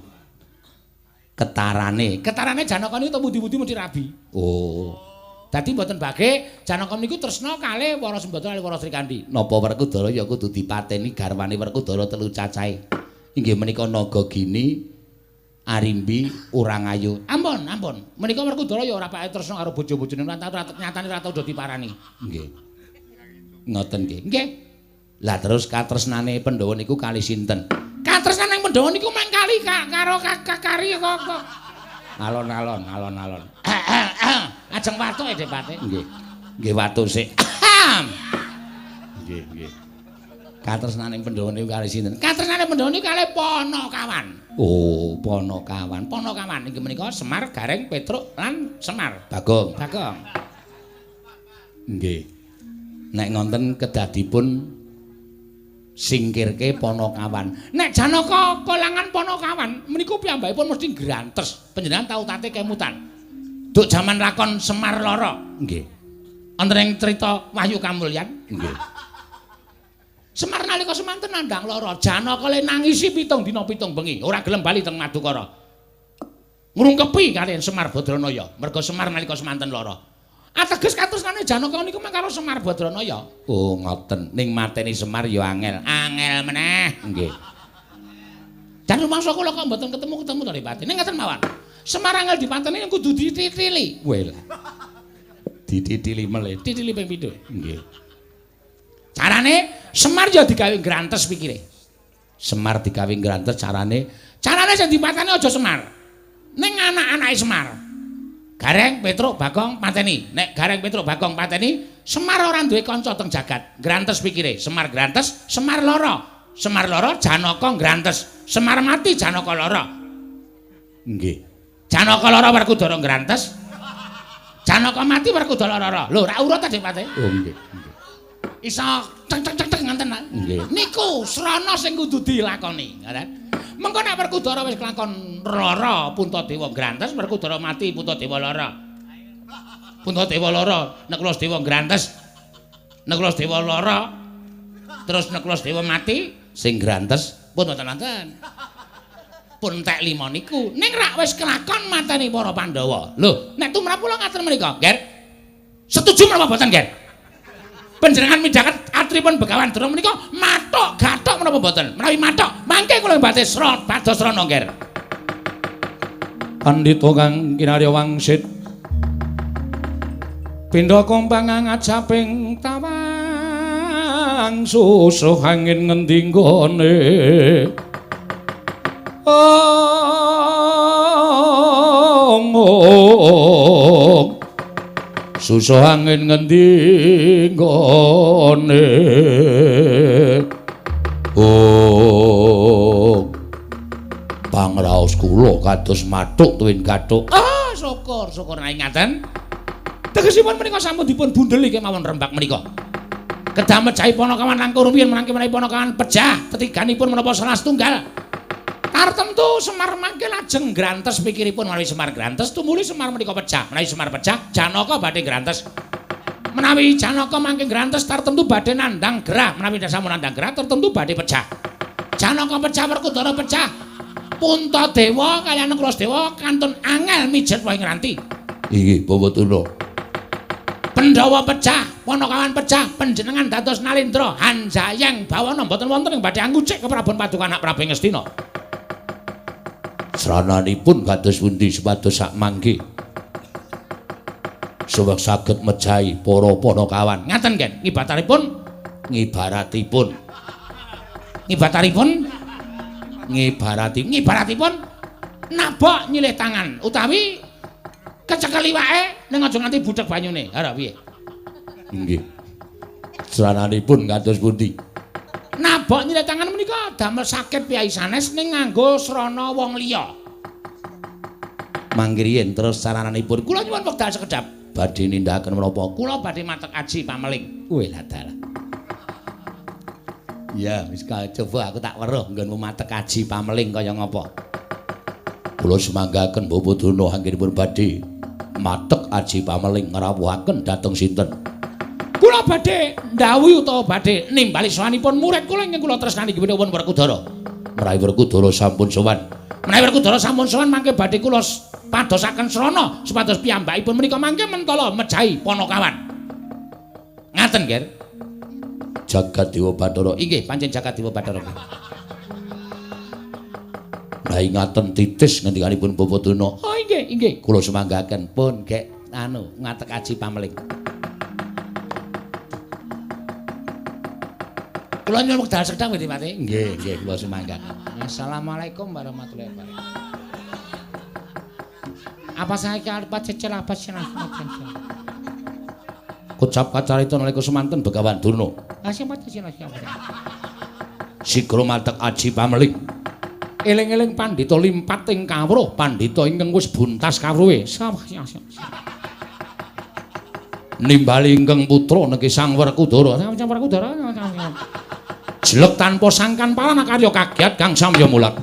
Ketarane, ketarane Janaka niku pundi-pundi mesti rabi. Oh. Dadi mboten bage Janaka niku tresna kalih para Sembadra kalih para Srikandhi. Napa Werkudara ya kudu dipateni garwane Werkudara telu cacahe. Inggih menika Nagagini, Arimbi, Urangayu. Ampun, ampun. Menika Werkudara ya ora pake tresna karo bojo-bojone, nyatane ora tau do diparani. Nggih. Ngoten nggih. Nggih. Lah terus katresnane Pandhawa niku kali sinten? Katresnane Pandhawa niku mung kali karo kakari kok. Alon-alon, alon-alon. Ajeng watuk e Depate. Nggih. Nggih watuk sik. Nggih, nggih. Katresnaning Pandhawa niku kalih sinten? Katresnane Pandhawa niku kalih Panakawan. Oh, Panakawan. Panakawan inggih menika Semar, Gareng, Petruk lan Semar. Bagong. Bagong. Nggih. Nek ngonten kedadipun singkirke Panakawan. Nek Janaka kolangan Panakawan meniku piyambakipun mesti grantes. Panjenengan tau tate kemutan. Duk jaman lakon Semar Lara. Nggih. Wonten ing crita Wahyu Kamulyan. Nggih. Semar nalika semanten nandhang lara, Janaka le nangisi 7 dina 7 bengi, ora gelem bali teng Madukara. Ngrungkepi kaliyan Semar Badranaya, merga Semar nalika semanten lara. Ateges katresnane Janaka niku mung karo Semar Badranaya. Oh, ngoten. Ning mateni Semar ya angel. Angel meneh. Nggih. Jan rumangsa kula kok mboten ketemu-ketemu to Ripati. Ning ngaten mawon. Semar angel dipateni kudu dititili. Weh lah. Dititili melih. Titili ping pindho. Nggih. Carane Semar ya digawe grantes pikire. Semar digawe grantes carane, carane sing dipateni aja Semar. Ning anak-anake Semar. Gareng, Petruk, Bagong pateni. Nek Gareng, Petruk, Bagong pateni, Semar ora duwe kanca teng jagat. Grantes pikire. Semar grantes, Semar lara. Semar lara, Janaka grantes. Semar mati, Janaka lara. Nggih. Janaka lara Werkudara grantes. Janaka mati Werkudara lara. Lho, ra urut ta Dik Pate? Oh, nggih. Iso ceng ceng ceng ceng ngoten ta. Nggih. Niku srana sing kudu dilakoni, ngoten. Mengko nek Werkudara wis kelakon lara, Puntadewa grantes, Werkudara mati, Puntadewa lara. Puntadewa lara, Nakula Sadewa grantes. Nakula Sadewa lara. Terus Nakula Sadewa mati, sing grantes pun mboten wonten. Pun entek 5 niku. Ning rak wis kelakon mateni para Pandhawa. Lho, nek tumrap kula ngaten menika, Ger. Setuju menapa mboten, Ger? Panjenengan midhanget atripun Begawan Durna menika mathuk gathuk menapa mboten? Menawi mathuk, mangke kula badhe bados srana, Nger. Pandhita kang kinarya wangsit pindha kompang ngajaping tawang susuh angin ngendi nggone. Ong susuh angin ngendi nggone. Oh, pangraos kula kados mathuk tuwin gathuk. Ah, syukur, syukur nek ngaten. Tegesipun menika sampun dipun bundeli kemawon rembak menika. Kedah mejahi Panakawan langkung rumiyin menangke menawi Panakawan pejah tetiganipun menapa salah setunggal. Tartemtu Semar mangke lajeng grantes pikiripun menawi Semar grantes tumuli Semar menika pejah. Menawi Semar pejah Janaka badhe grantes. Menawi Janaka mangke grantes tartemtu badhe nandhang gerah. Menawi sampun nandhang gerah tartemtu badhe pejah. Janaka pejah Werkudara pejah. Puntadewa kaliyan Nakula Sadewa kantun angel mijet wae ngranti. Inggih Bapak Durna. Pandhawa pejah, Panakawan pejah, panjenengan dados Nalendra Hanjayeng bawana mboten wonten ing badhe angucik keprabon Paduka anak Prabu Ngastina. Srananipun kados pundi supados sak mangke suwek saged mejahi para Panakawan. Ngaten nggih, ngibataripun ngibaratipun ngibataripun ngibarati ngibaratipun nabok nyilih tangan utawi kecekel iwake ning aja nganti budheg banyune. Ha piye? Nggih. Srananipun kados pundi? Nabok nyilih tangan menika damel sakit piyai sanes ning nganggo srana wong liya. Mangkriyen terus sarananipun kula nyuwun wekdal sekedhap. Badhe nindakaken menapa? Kula badhe matek aji pameling. Weh lah dalah. Ya wis coba aku tak weruh nggonmu matek aji pameling kaya ngapa. Kula semanggaken Bapak Durna anggenipun badhe matek aji pameling ngrawuhaken dhateng sinten? Kula badhe ndhawuhi utawa badhe nimbali sowanipun murid kula ingkang kula tresnani inggih punika Werkudara. Menawi Werkudara sampun sowan. Menawi Werkudara sampun sowan mangke badhe kula padosaken srana supados piyambakipun menika mangke mentala mejahi Panakawan. Ngaten, Ger. Jagat Dewa Bathara. Inggih, pancen Jagat Dewa Bathara. Lah ingaten titis ngendikanipun Bapak Durna. Oh inggih, inggih. Kula semanggaken pun gek anu ngatek aji pameling. Kula nyuwun wekdal sekedhap nggih, Pak. Nggih, nggih kula semanggaken. Assalamualaikum warahmatullahi wabarakatuh. Apa saya arep cecel apa sih? Kocap kacarita nalika semanten Begawan Durna. Ah, siapa sih? Siapa? Sigra matek aji pameling. Eling-eling pandhita limpat ing kawruh, pandhita ingkang wis buntas kawruhe. Nimbali ingkang putra niki Sang Werkudara. Sang Werkudara. Jelek tanpa sangkan palanakarya kagiat kang samya mulat.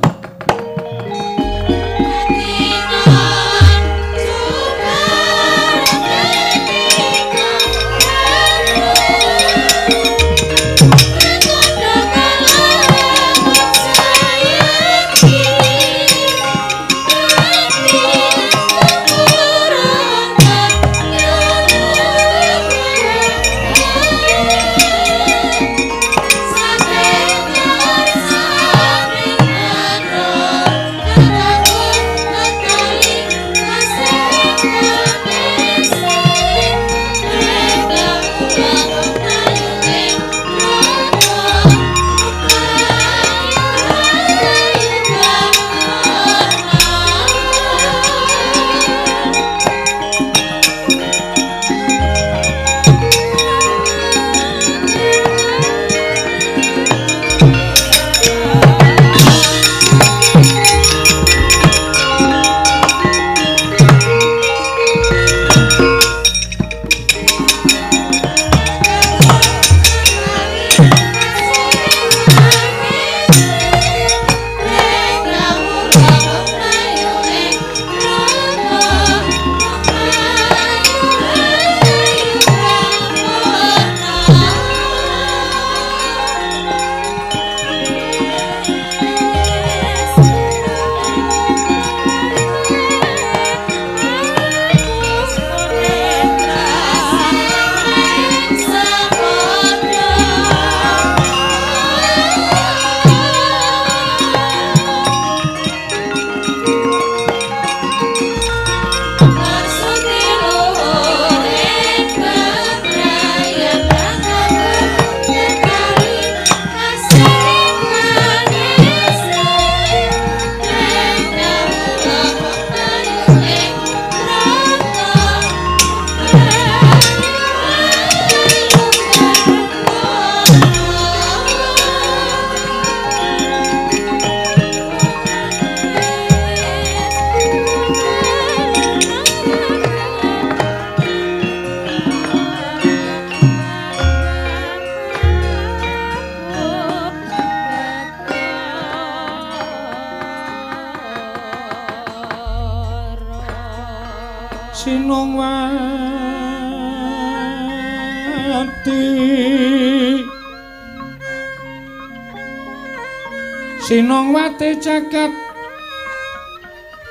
Sinongwati jagat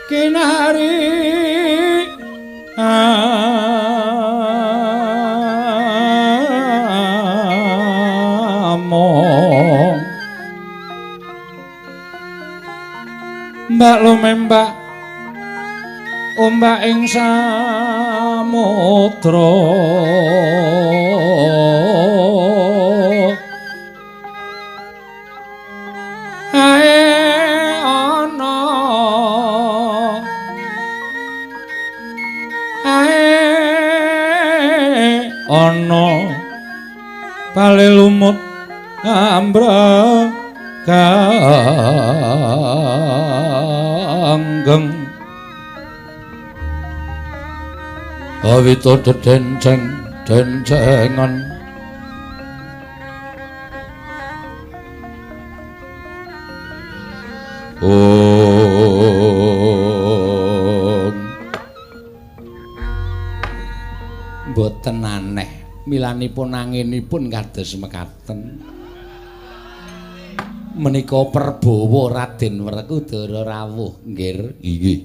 kinari among mbak lumembak ombak ing samudra ana bale lumut ambra kanggeng awita dedenceng dencengan om mboten aneh milanipun anginipun kados mekaten menika perbawa Raden Werkudara rawuh nggih. Inggih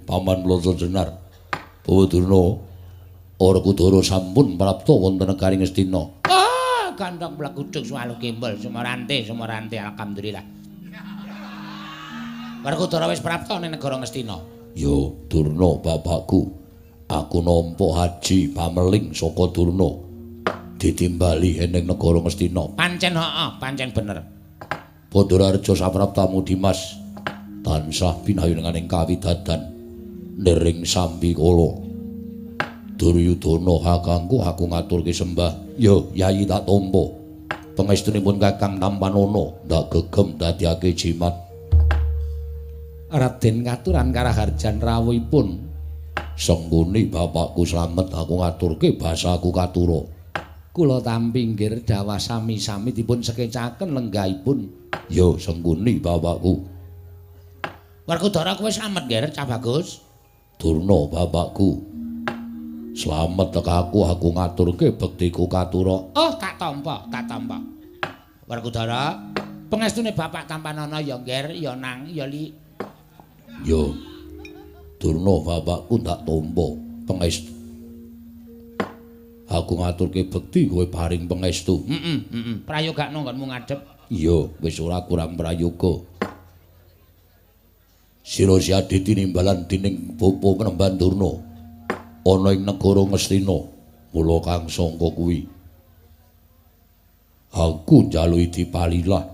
Paman Plasa Jenar. Bawa Durna Werkudara sampun prapta wonten negari Ngastina. Ah, gandhong plegudung suwalu gembol sumorante sumorante alhamdulillah. Werkudara wis prapta ning negara Ngastina. Ya Durna bapakku, aku nampa haji pameling saka Durna ditimbali ning negara Ngastina. Pancen heeh, pancen bener. Pandharareja sapraptamu Dimas tansah pinayunganing kawidadan nering sambikala. Duryudana kakangku aku ngaturke sembah. Ya Yayi tak tampa. Pangestunipun Kakang Tampanana ndak gegem dadiake jimat. Raden katuran karaharjan rawuhipun. Sengguni bapakku slamet aku ngaturke basaku katura. Kula tampi nggir dawah sami-sami dipun sekecaken lenggahipun. Ya sengguni bapakku. Werkudara kowe slamet nggir Cah Bagus? Durna bapakku. Slamet tekaku aku ngaturke bektiku katura. Oh, tak tampa, tak tampa. Werkudara, pengestune bapak Tampanana ya nggir, ya nang, ya li. Ya. Durna bapakku tak tampa pengestu. Aku ngaturke bekti kowe paring pengestu. Heeh, heeh. Prayogakno nggonmu ngadhep. Iya, wis ora kurang prayoga. Sira Siadi tinimbalan dening Bapa Penemban Durna ana ing negara Ngastina. Mula kang sangka kuwi aku njaluki dipalilah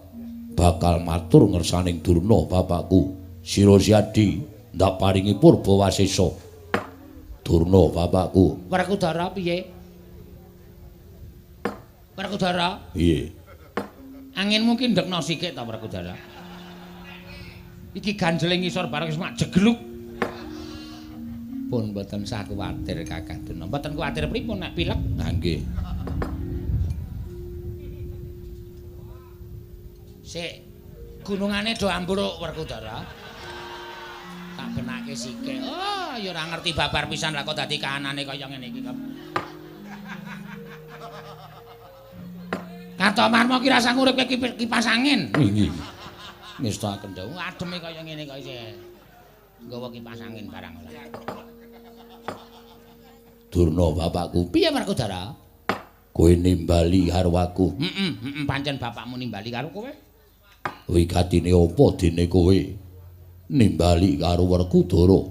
bakal matur ngersaning Durna bapakku. Sira Siadi ndak paringi purba wasesa. Durna bapakku. Werkudara piye? Werkudara? Piye? Anginmu ki ndekno sikik ta Werkudara? Iki ganjele ngisor bareng wis mak jegluk. Pun mboten sah kuwatir Kakang Durna. Mboten kuwatir pripun nek pilek? Ha nggih. Sik, gunungane do ambruk Werkudara. Tak benake sikik. Oh, ya ora ngerti babar pisan lah kok dadi kahanane kaya ngene iki. Kartomarma ki rasa nguripke kipas angin. Nggih. Ngestakaken dawuh ademe kaya ngene kok isih nggawa kipas angin barang ora. Durna bapakku. Piye Werkudara? Kowe nimbali karo aku. Heeh, heeh, pancen bapakmu nimbali karo kowe. Wigatine apa dene kowe nimbali karo Werkudara?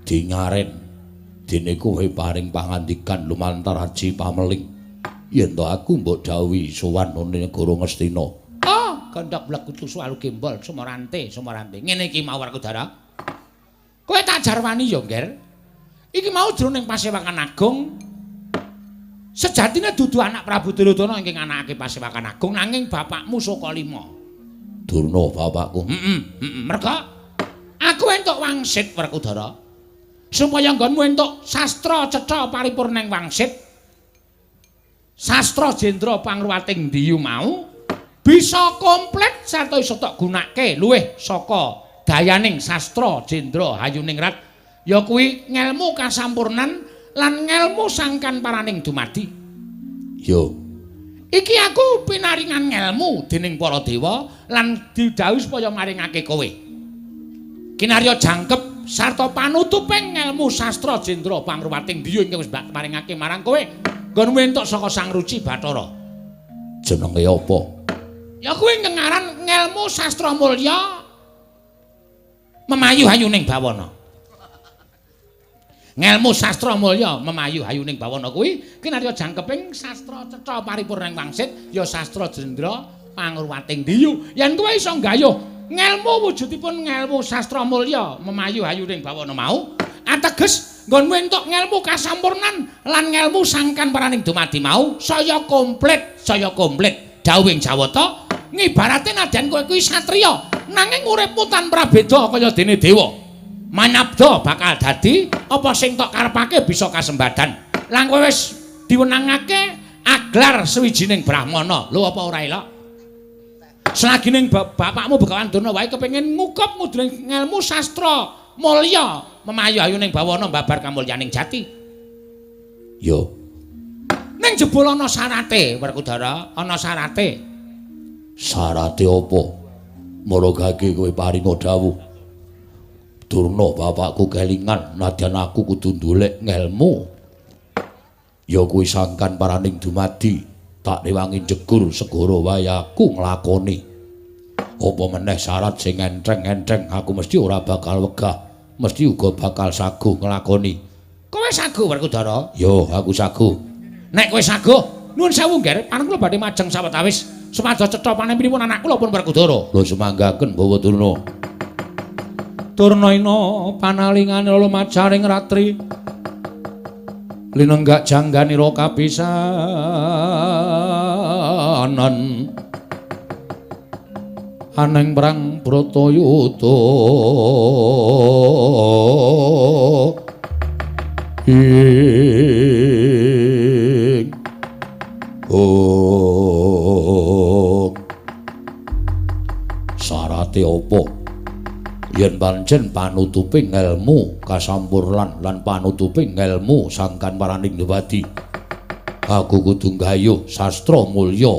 Dingaren dene kowe paring pangandikan lumantar aji pameling. Yen to aku mbok dawuhi sowan nang negara Ngastina. Oh, gondok blekutu suwalu gembol sumorante, sumorante. Ngene iki mau Werkudara. Kowe tak jarwani ya, Ngger. Iki mau jroning Pasewakan Agung. Sejatine dudu anak Prabu Duryudana ingkang anakake Pasewakan Agung nanging bapakmu Sukalima. Durna bapakku. Heeh, heeh. Merga aku entuk wangsit Werkudara. Supaya nggonmu entuk sastra cetha paripurna ing wangsit. Sastra jendra pangruwating diyu mau bisa komplit sarta iso tok gunake luwih saka dayaning sastra jendra hayuningrat ya kuwi ngelmu kasampurnan lan ngelmu sangkan paraning dumadi. Yo. Iki aku pinaringan ngelmu dening para dewa lan didhawuhi supaya maringake kowe. Kinarya jangkep sarta panutuping ngelmu sastra jendra pangruwating diyu ingkang wis mbak maringake marang kowe. Nggonmu entuk saka Sang Ruci Bathara. Jenenge apa? Ya kuwi ngaran ngelmu sastra mulya memayu hayuning bawana. Ngelmu sastra mulya memayu hayuning bawana kuwi kinarya jangkeping sastra cetha paripurna ing wangsit ya sastra jendra pangruwating diyu. Yen kowe iso nggayuh ngelmu wujudipun ngelmu sastra mulya memayu hayuning bawana mau ateges nggonmu entuk ngelmu kasampurnan lan ngelmu sangkan paraning dumadi mau saya komplit, saya komplit. Dawuhing Jawata ngibarate nadyan kowe kuwi satriya nanging uripmu tanpa beda kaya dene dewa. Manabda bakal dadi apa sing tok karepake bisa kasembadan. Lan kowe wis diwenangake aglar sewijining brahmana. Lho apa ora elok? Selagining bapakmu Begawan Durna wae kepengin ngukup ngudune ngelmu sastra mulya memayu hayuning bawana babar kamulyaning jati. Yo. Ning jebul ana syarate, Werkudara, ana syarate. Syarate apa? Maragake kowe paringa dawuh. Durna bapakku kelingan nadyan aku kudu ndolek ngelmu. Ya kuwi sangkan paraning dumadi, tak rewangi jegur segara wae aku nglakoni. Apa meneh syarat sing enteng-enteng aku mesti ora bakal wegah. Mesti uga bakal saguh nglakoni. Kowe saguh Werkudara? Yo, aku saguh. Nek kowe saguh, nuwun sewu Ngger, paring kula badhe majeng sawetawis supados cetha panempinipun anak kula pun Werkudara. Lho sumanggaken Bawa Durna. Durna ina panalingane lumajaring ratri. Linenggak jangganira kapisan. perlawanan aneng perang Bratayuda. Ing oh sarate apa yen pancen panutuping ngelmu kasampurnan lan panutuping ngelmu sangkan paraning dewadi, aku kudu nggayuh sastra mulya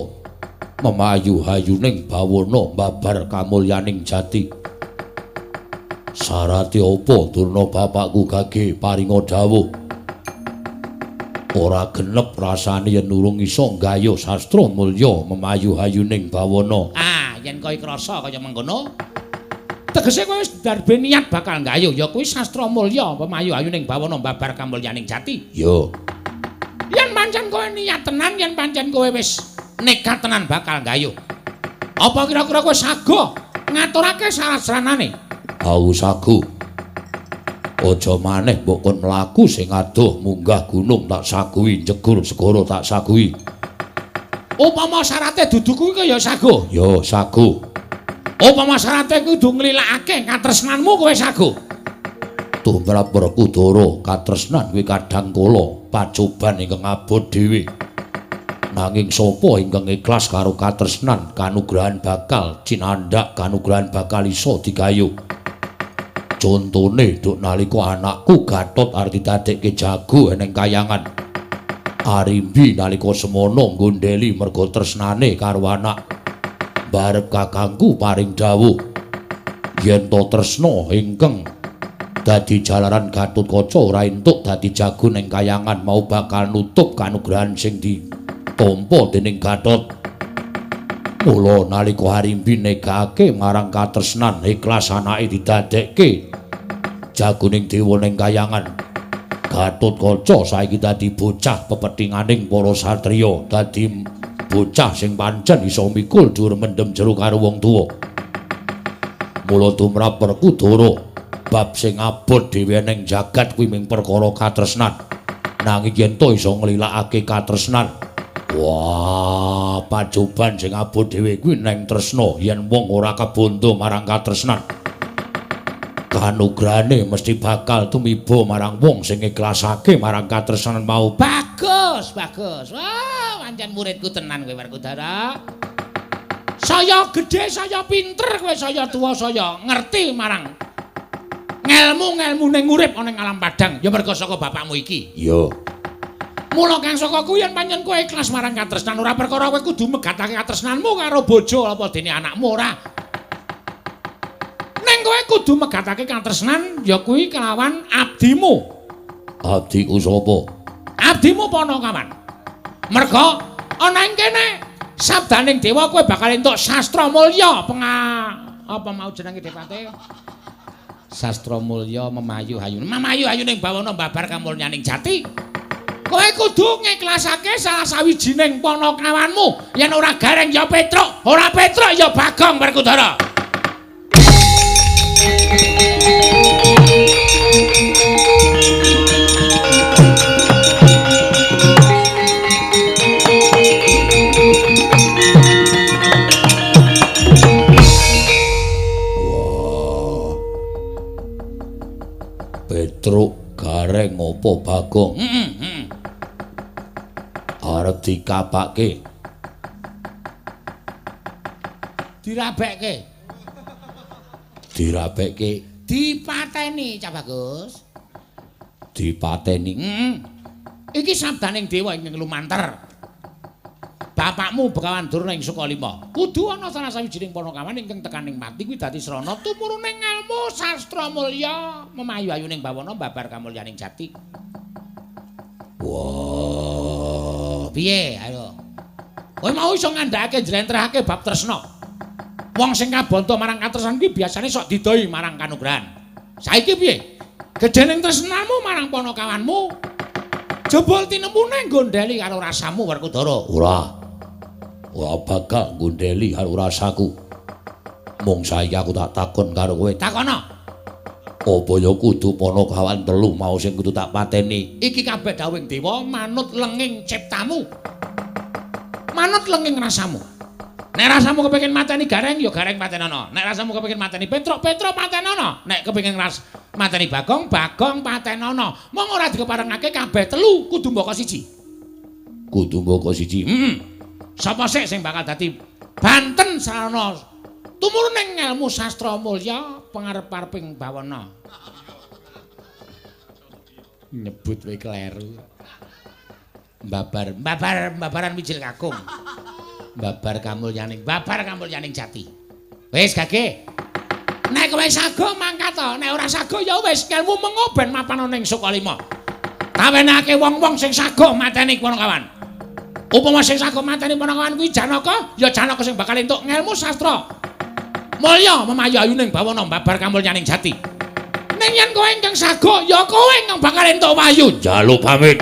memayu hayuning bawana babar kamulyaning jati. Sarate apa Durna bapakku gage paringa dawuh ora genep rasane yen urung iso nggayuh sastra mulya memayu hayuning bawana. Ah, yen kowe krasa kaya mengkono, tegese kowe wis darbe niat bakal nggayuh ya kuwi sastra mulya pemayu hayuning bawana babar kamulyaning jati. Yo. Yen pancen kowe niat tenan, yen pancen kowe wis nekat tenan bakal nggayuh, apa kira-kira kowe sago ngaturake syarat-saranane? Aku sago. Aja maneh mbok kon mlaku sing adoh munggah gunung tak saguhi, jegur segara tak saguhi. Upama syarate dudu kuwi ya sago. Ya sago. Upama syarate kudu nglilakake katresnanmu kowe sago. Tumrap Werkudara katresnan kuwi kadang kala pacoban ingkang abot dhewe. Nanging sapa ingkang ikhlas karo katresnan kanugrahan bakal cinandhak, kanugrahan bakal iso digayuh. Contone duk nalika anakku Gatot arep didadekke jago eneng kayangan. Arimbi nalika semono nggondheli merga tresnane karo anak. Barep kakangku paring dawuh yen to tresna ingkang dadi jalaran Gatotkaca ora entuk dadi jago ning kayangan mau bakal nutup kanugrahan sing ditampa dening Gatot. Mula nalika Arimbi negake marang katresnan ikhlas anake didadekke jagoning dewa ning kayangan, Gatotkaca saiki dadi bocah pepethinganing para satriya, dadi bocah sing pancen iso mikul dhuwur mendem jero karo wong tuwa. Mula tumrap Werkudara bab sing abot dhewe ning jagat kuwi ming perkara katresnan. Nanging yen to iso nglilakake katresnan, wah, pacoban sing abot dhewe kuwi neng tresna. Yen wong ora kebondo marang katresnan, kanugrahane mesti bakal tumiba marang wong sing ikhlasake marang katresnan mau. Bagus, bagus. Wah, pancen muridku tenan kowe Werkudara. Saya gedhe, saya pinter kowe, saya tuwa, saya ngerti marang ngelmu-ngelmu ning urip ana ing alam padang ya merga saka bapakmu iki. Iya. Mula kang saka kuwi yen pancen kowe ikhlas marang katresnan ora perkara kowe kudu megatake katresnanmu karo bojo apa dene anakmu ora. Ning kowe kudu megatake katresnan ya kuwi kelawan abdimu. Abdiku sapa? Abdimu Panakawan. Merga ana ing kene sabdaning dewa kowe bakal entuk sastra mulya apa mau jenenge depate? Sastra mulya memayu hayune. Memayu hayuning bawana babar kamulyaning jati. Kowe kudu ngikhlasake salah sawijining panakawanmu. Yen ora Gareng ya Petruk, ora Petruk ya Bagong Werkudara. Wah. Petruk, Gareng apa Bagong? Arep dikapake, dirabekke, dirabekke, dipateni Cah Bagus, dipateni. Iki sabdaning dewa ingkang lumantar. Bapakmu Begawan Durna ing Sukalima kudu ana salah sawijining panakawan ingkang tekaning pati kuwi dadi srana tumuruning ngelmu sastra mulya memayu ayuning bawana babar kamulyaning jati. Wah, piye? Ayo. Kowe mau iso ngandhakake njlentrehake bab tresna. Wong sing kabanta marang katresnan kuwi biasane sok didoi marang kanugrahan. Saiki piye? Gedhening tresnamu marang panakawanmu, jebul tinemune nggondheli karo rasamu Werkudara. Ora. Ora bakal nggondheli karo rasaku. Mung saiki aku tak takon karo kowe. Takono. Apa ya kudu panakawan telu mau sing kudu tak pateni? Iki kabeh dawuhing dewa manut lenging ciptamu. Manut Manut lenging rasamu. Nek rasamu kepengin mateni Gareng ya Gareng patenono. Nek rasamu kepengin mateni Petruk, Petruk patenono. Nek kepengin mateni Bagong, Bagong patenono. Mong ora dikeparengake kabeh telu kudu mbaka siji. Kudu mbaka siji. Heeh. Sapa sik sing bakal dadi Banten sarana tumurun ing ngelmu sastra mulya pangarep-areping bawana. Nyebut wae kleru. Babar, babar, babaran wijil kakung. Babar kamulyaning, babar kamulyaning jati. Wis gage. Nek kowe sago mangkat to, nek ora sago ya wis ngelmu mengo ben mapan ana ing Sukalima. Tawenake wong-wong sing sago mateni Panakawan. Upama sing sago mateni Panakawan kuwi Janaka, ya Janaka sing bakal entuk ngelmu sastra mulya memayu ayuning bawana babar kamulyaning jati. Ning yen kowe ingkang sago, ya kowe ingkang bakal entuk wahyu. Njaluk pamit.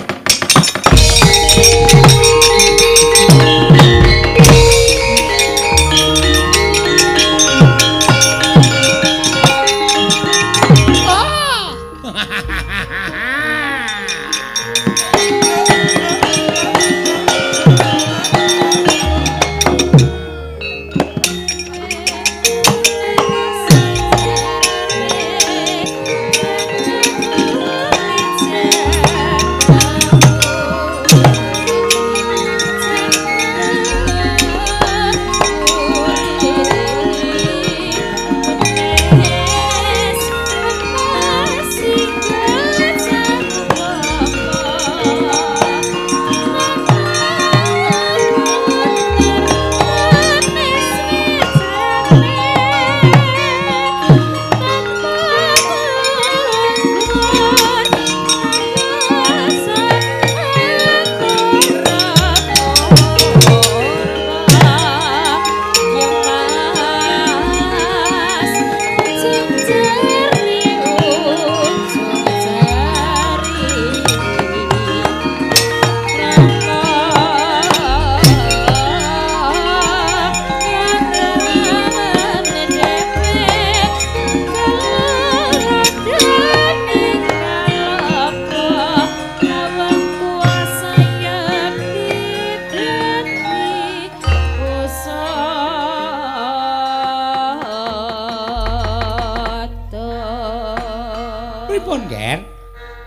Pripun, Ger?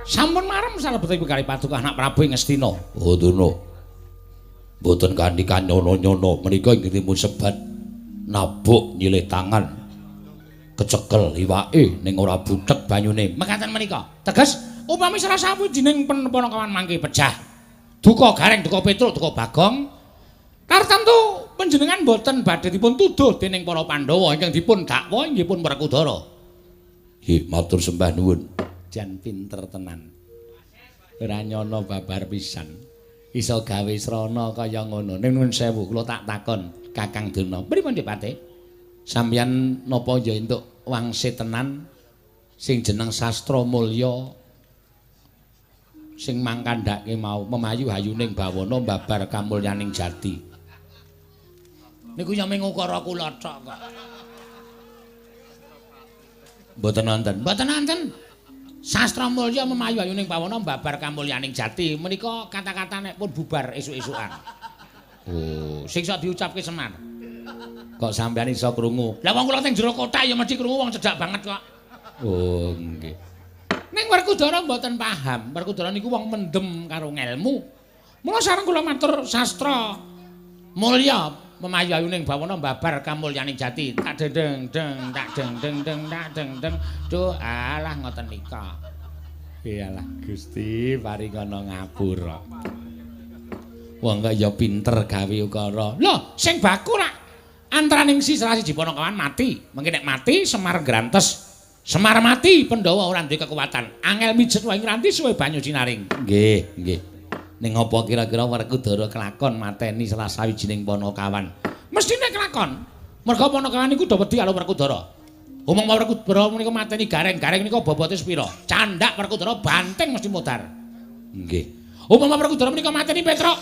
Sampun marem salebetipun kali paduka anak Prabu ing Ngastina. Oh, Durna. Mboten kanthi kanyono-nyono menika inggih dipun sebat nabuk nyilih tangan. Kecekel iwake ning ora butek banyune. Mekaten menika. Teges upami salah sawijining Panakawan mangke pejah. Duka Gareng, duka Petruk, duka Bagong. Tartamtu panjenengan mboten badhe dipun tuduh dening para Pandhawa ingkang dipun dakwa inggih pun Werkudara. Nggih, matur sembah nuwun. Jan pinter tenan. Ora nyono babar pisan. Iso gawe srana kaya ngono. Ning nuwun sewu kula tak takon Kakang Durna. Pripun Dipate? Sampeyan napa ya entuk wangsit tenan sing jeneng sastra mulya sing mangkandhake mau memayu hayuning bawana babar kamulyaning jati. Niku ya mung ukara kula tok kok. Mboten wonten. Mboten wonten. Sastra mulya memayu ayuning bawana babar kamulyaning jati menika kata-kata nek pun bubar esuk-esukan. Oh, sing sok diucapke Semar. Kok sampeyan iso krungu? Lah wong kula teng jero kotak ya mesti krungu wong cedhak banget kok. Oh, nggih. Ning Werkudara mboten paham. Werkudara niku wong mendem karo ngelmu. Mula sareng kula matur sastra mulya memayu ayuning bawana babar kamulyaning jati. Tak deng deng tak deng deng deng tak deng deng. Duh alah ngoten nika. Iyalah Gusti paringana ngapura. Wong kok ya pinter gawe ukara. Lho, sing baku rak antaraning salah siji Panakawan mati. Mengki nek mati Semar grantes. Semar mati Pandhawa ora duwe kekuatan. Angel mijet wae ngranti suwe banyu cinaring. Nggih, nggih. Ning apa kira-kira Werkudara kelakon mateni salah sawijining Panakawan? Mestine kelakon. Merga Panakawan iku do wedi karo Werkudara. Omong Werkudara menika mateni Gareng, Gareng nika bobote sepira? Candhak Werkudara banting mesti mudhar. Nggih. Upama Werkudara menika mateni Petruk,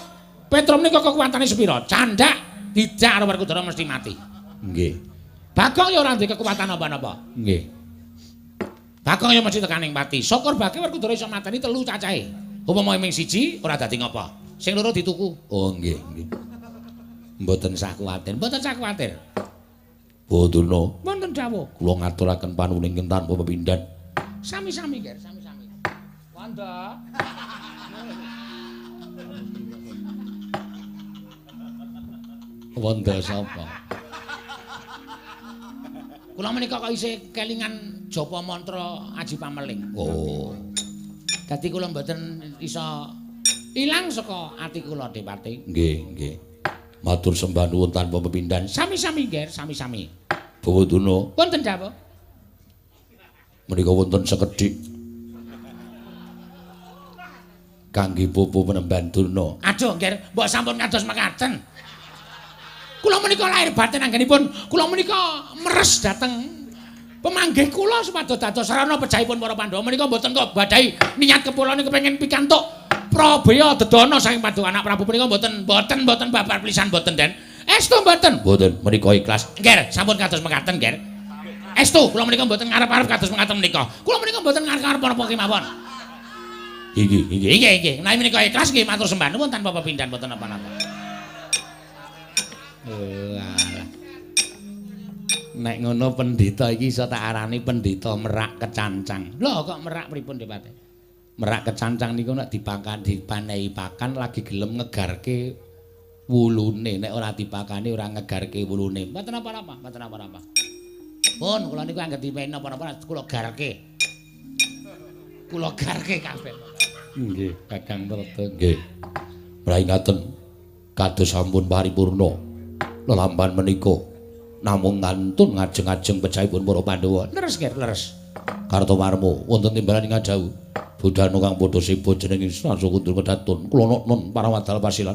Petruk menika kekuatane sepira? Candhak dijak karo Werkudara mesti mati. Nggih. Bagong ya ora duwe kekuatan apa-apa. Nggih. Bagong ya mesti tekaning pati. Syukur bage Werkudara iso mateni telu cacahe. Upama ming siji ora dadi ngapa. Sing loro dituku. Oh nggih, nggih. Mboten sah kuwatir, mboten sah kuwatir. Boduna, Wonten dawuh. Kula ngaturaken panuwun ingkang tanpa pepindhan. Sami-sami, Ger, sami-sami. Wanda. Wanda sapa? Kula menika kok isih kelingan japa mantra aji pameling. Oh. Dadi kula mboten iso ilang saka ati kula Depati. Nggih, nggih. Matur sembah nuwun tanpa pepindhan. Sami-sami, Ger, sami-sami. Bawaduna, Wonten dawuh. Menika wonten sekedhik kangge pupu penemban Durna. Aduh, Ger, mbok sampun kados mekaten. Kula menika lahir batin anggenipun kula menika meres dhateng pemanggih kula supados dados sarana pejahipun para Pandhawa menika mboten kok badhahi niat kepulane kepengin pikantuk prabeya dedana saking Pandhawa anak Prabu menika mboten mboten mboten babar pisan mboten Den. Estu mboten? Mboten, menika ikhlas. Nger, sampun kados mekaten, Nger. Estu kula menika mboten ngarep-arep kados mekaten menika. Kula menika mboten ngarep-arep napa kemawon. Iki, iki. Nggih, nggih. Menawi menika ikhlas nggih matur sembah nuwun tanpa pepindhan mboten napa-napa. Alah. Nek ngono pendhita iki iso tak arani pendhita merak kecancang. Lho kok merak pripun Depate? Merak kecancang niku nek dipakan dipanehi pakan lagi gelem ngegarke wulune, nek ora dipakani ora ngegarke wulune. Mboten napa-napa, mboten napa-napa. Pun kula niku anggere dipehi napa-napa kula garke. Kula garke kabeh. Nggih, Kakang Treta. Nggih. Mraingaten kados sampun paripurna lelampahan menika namung ngantun ngajeng-ajeng pejahipun para Pandhawa. Leres, Ger, leres. Kartomarma wonten timbalan ing ngajauh. Budhana kang padha seba jenenge Srasa Kundur Kedatun. Kula nun para wadal pasilan.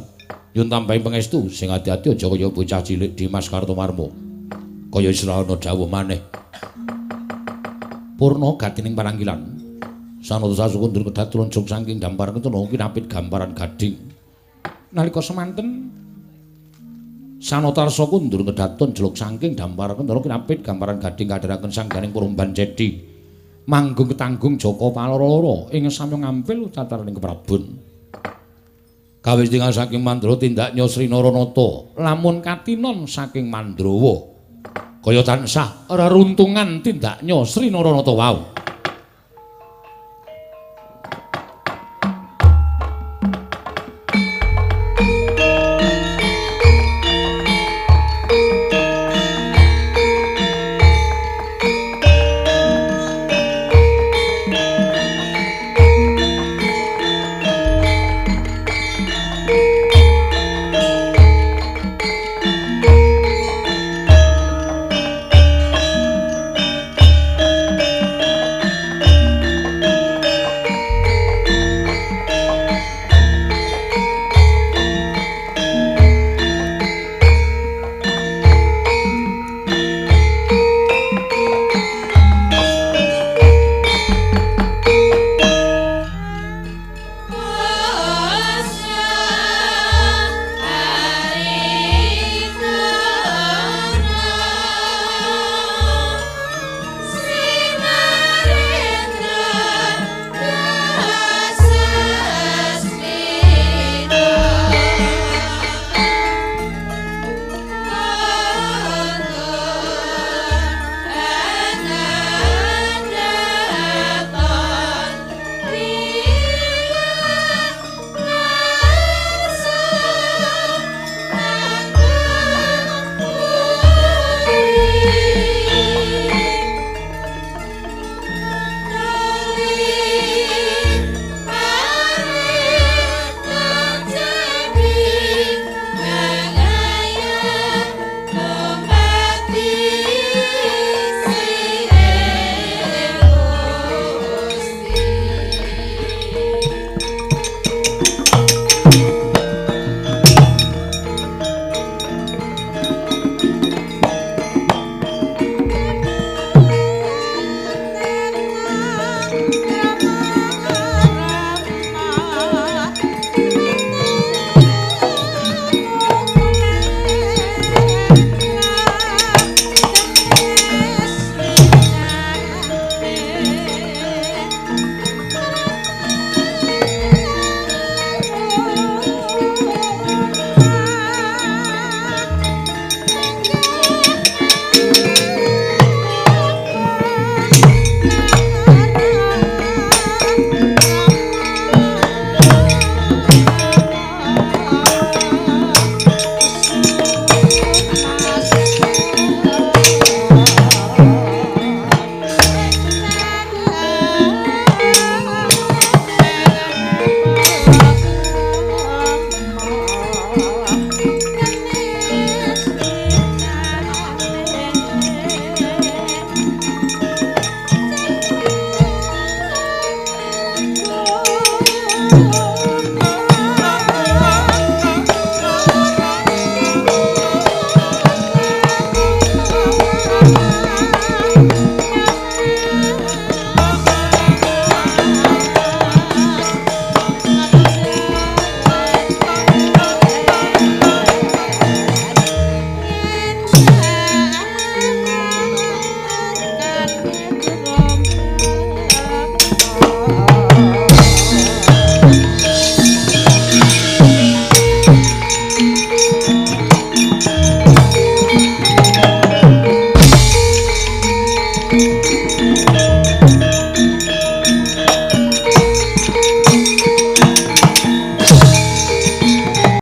Nyun tambahi pangestu sing ati-ati aja kaya bocah cilik Dimas Kartomarma. Kaya israna dawuh maneh. Purna gatining paranggilan. Sanata Srasa Kundur Kedatun jog saking dampar ketuna kinapit gamparan gading. Nalika semanten Sanotarsa Kundur Kedatun jeluk saking dampar kentara kinapit gamparan gading kadharaken sangganing Purumban Cedi. Manggung ketanggung Jaka Paloro ing samya ngampil cacaraning keprabon. Kawis tingal saking Mandra tindaknya Sri Naranata lamun katinon saking Mandrawa. Kaya tansah reruntungan tindaknya Sri Naranata wau.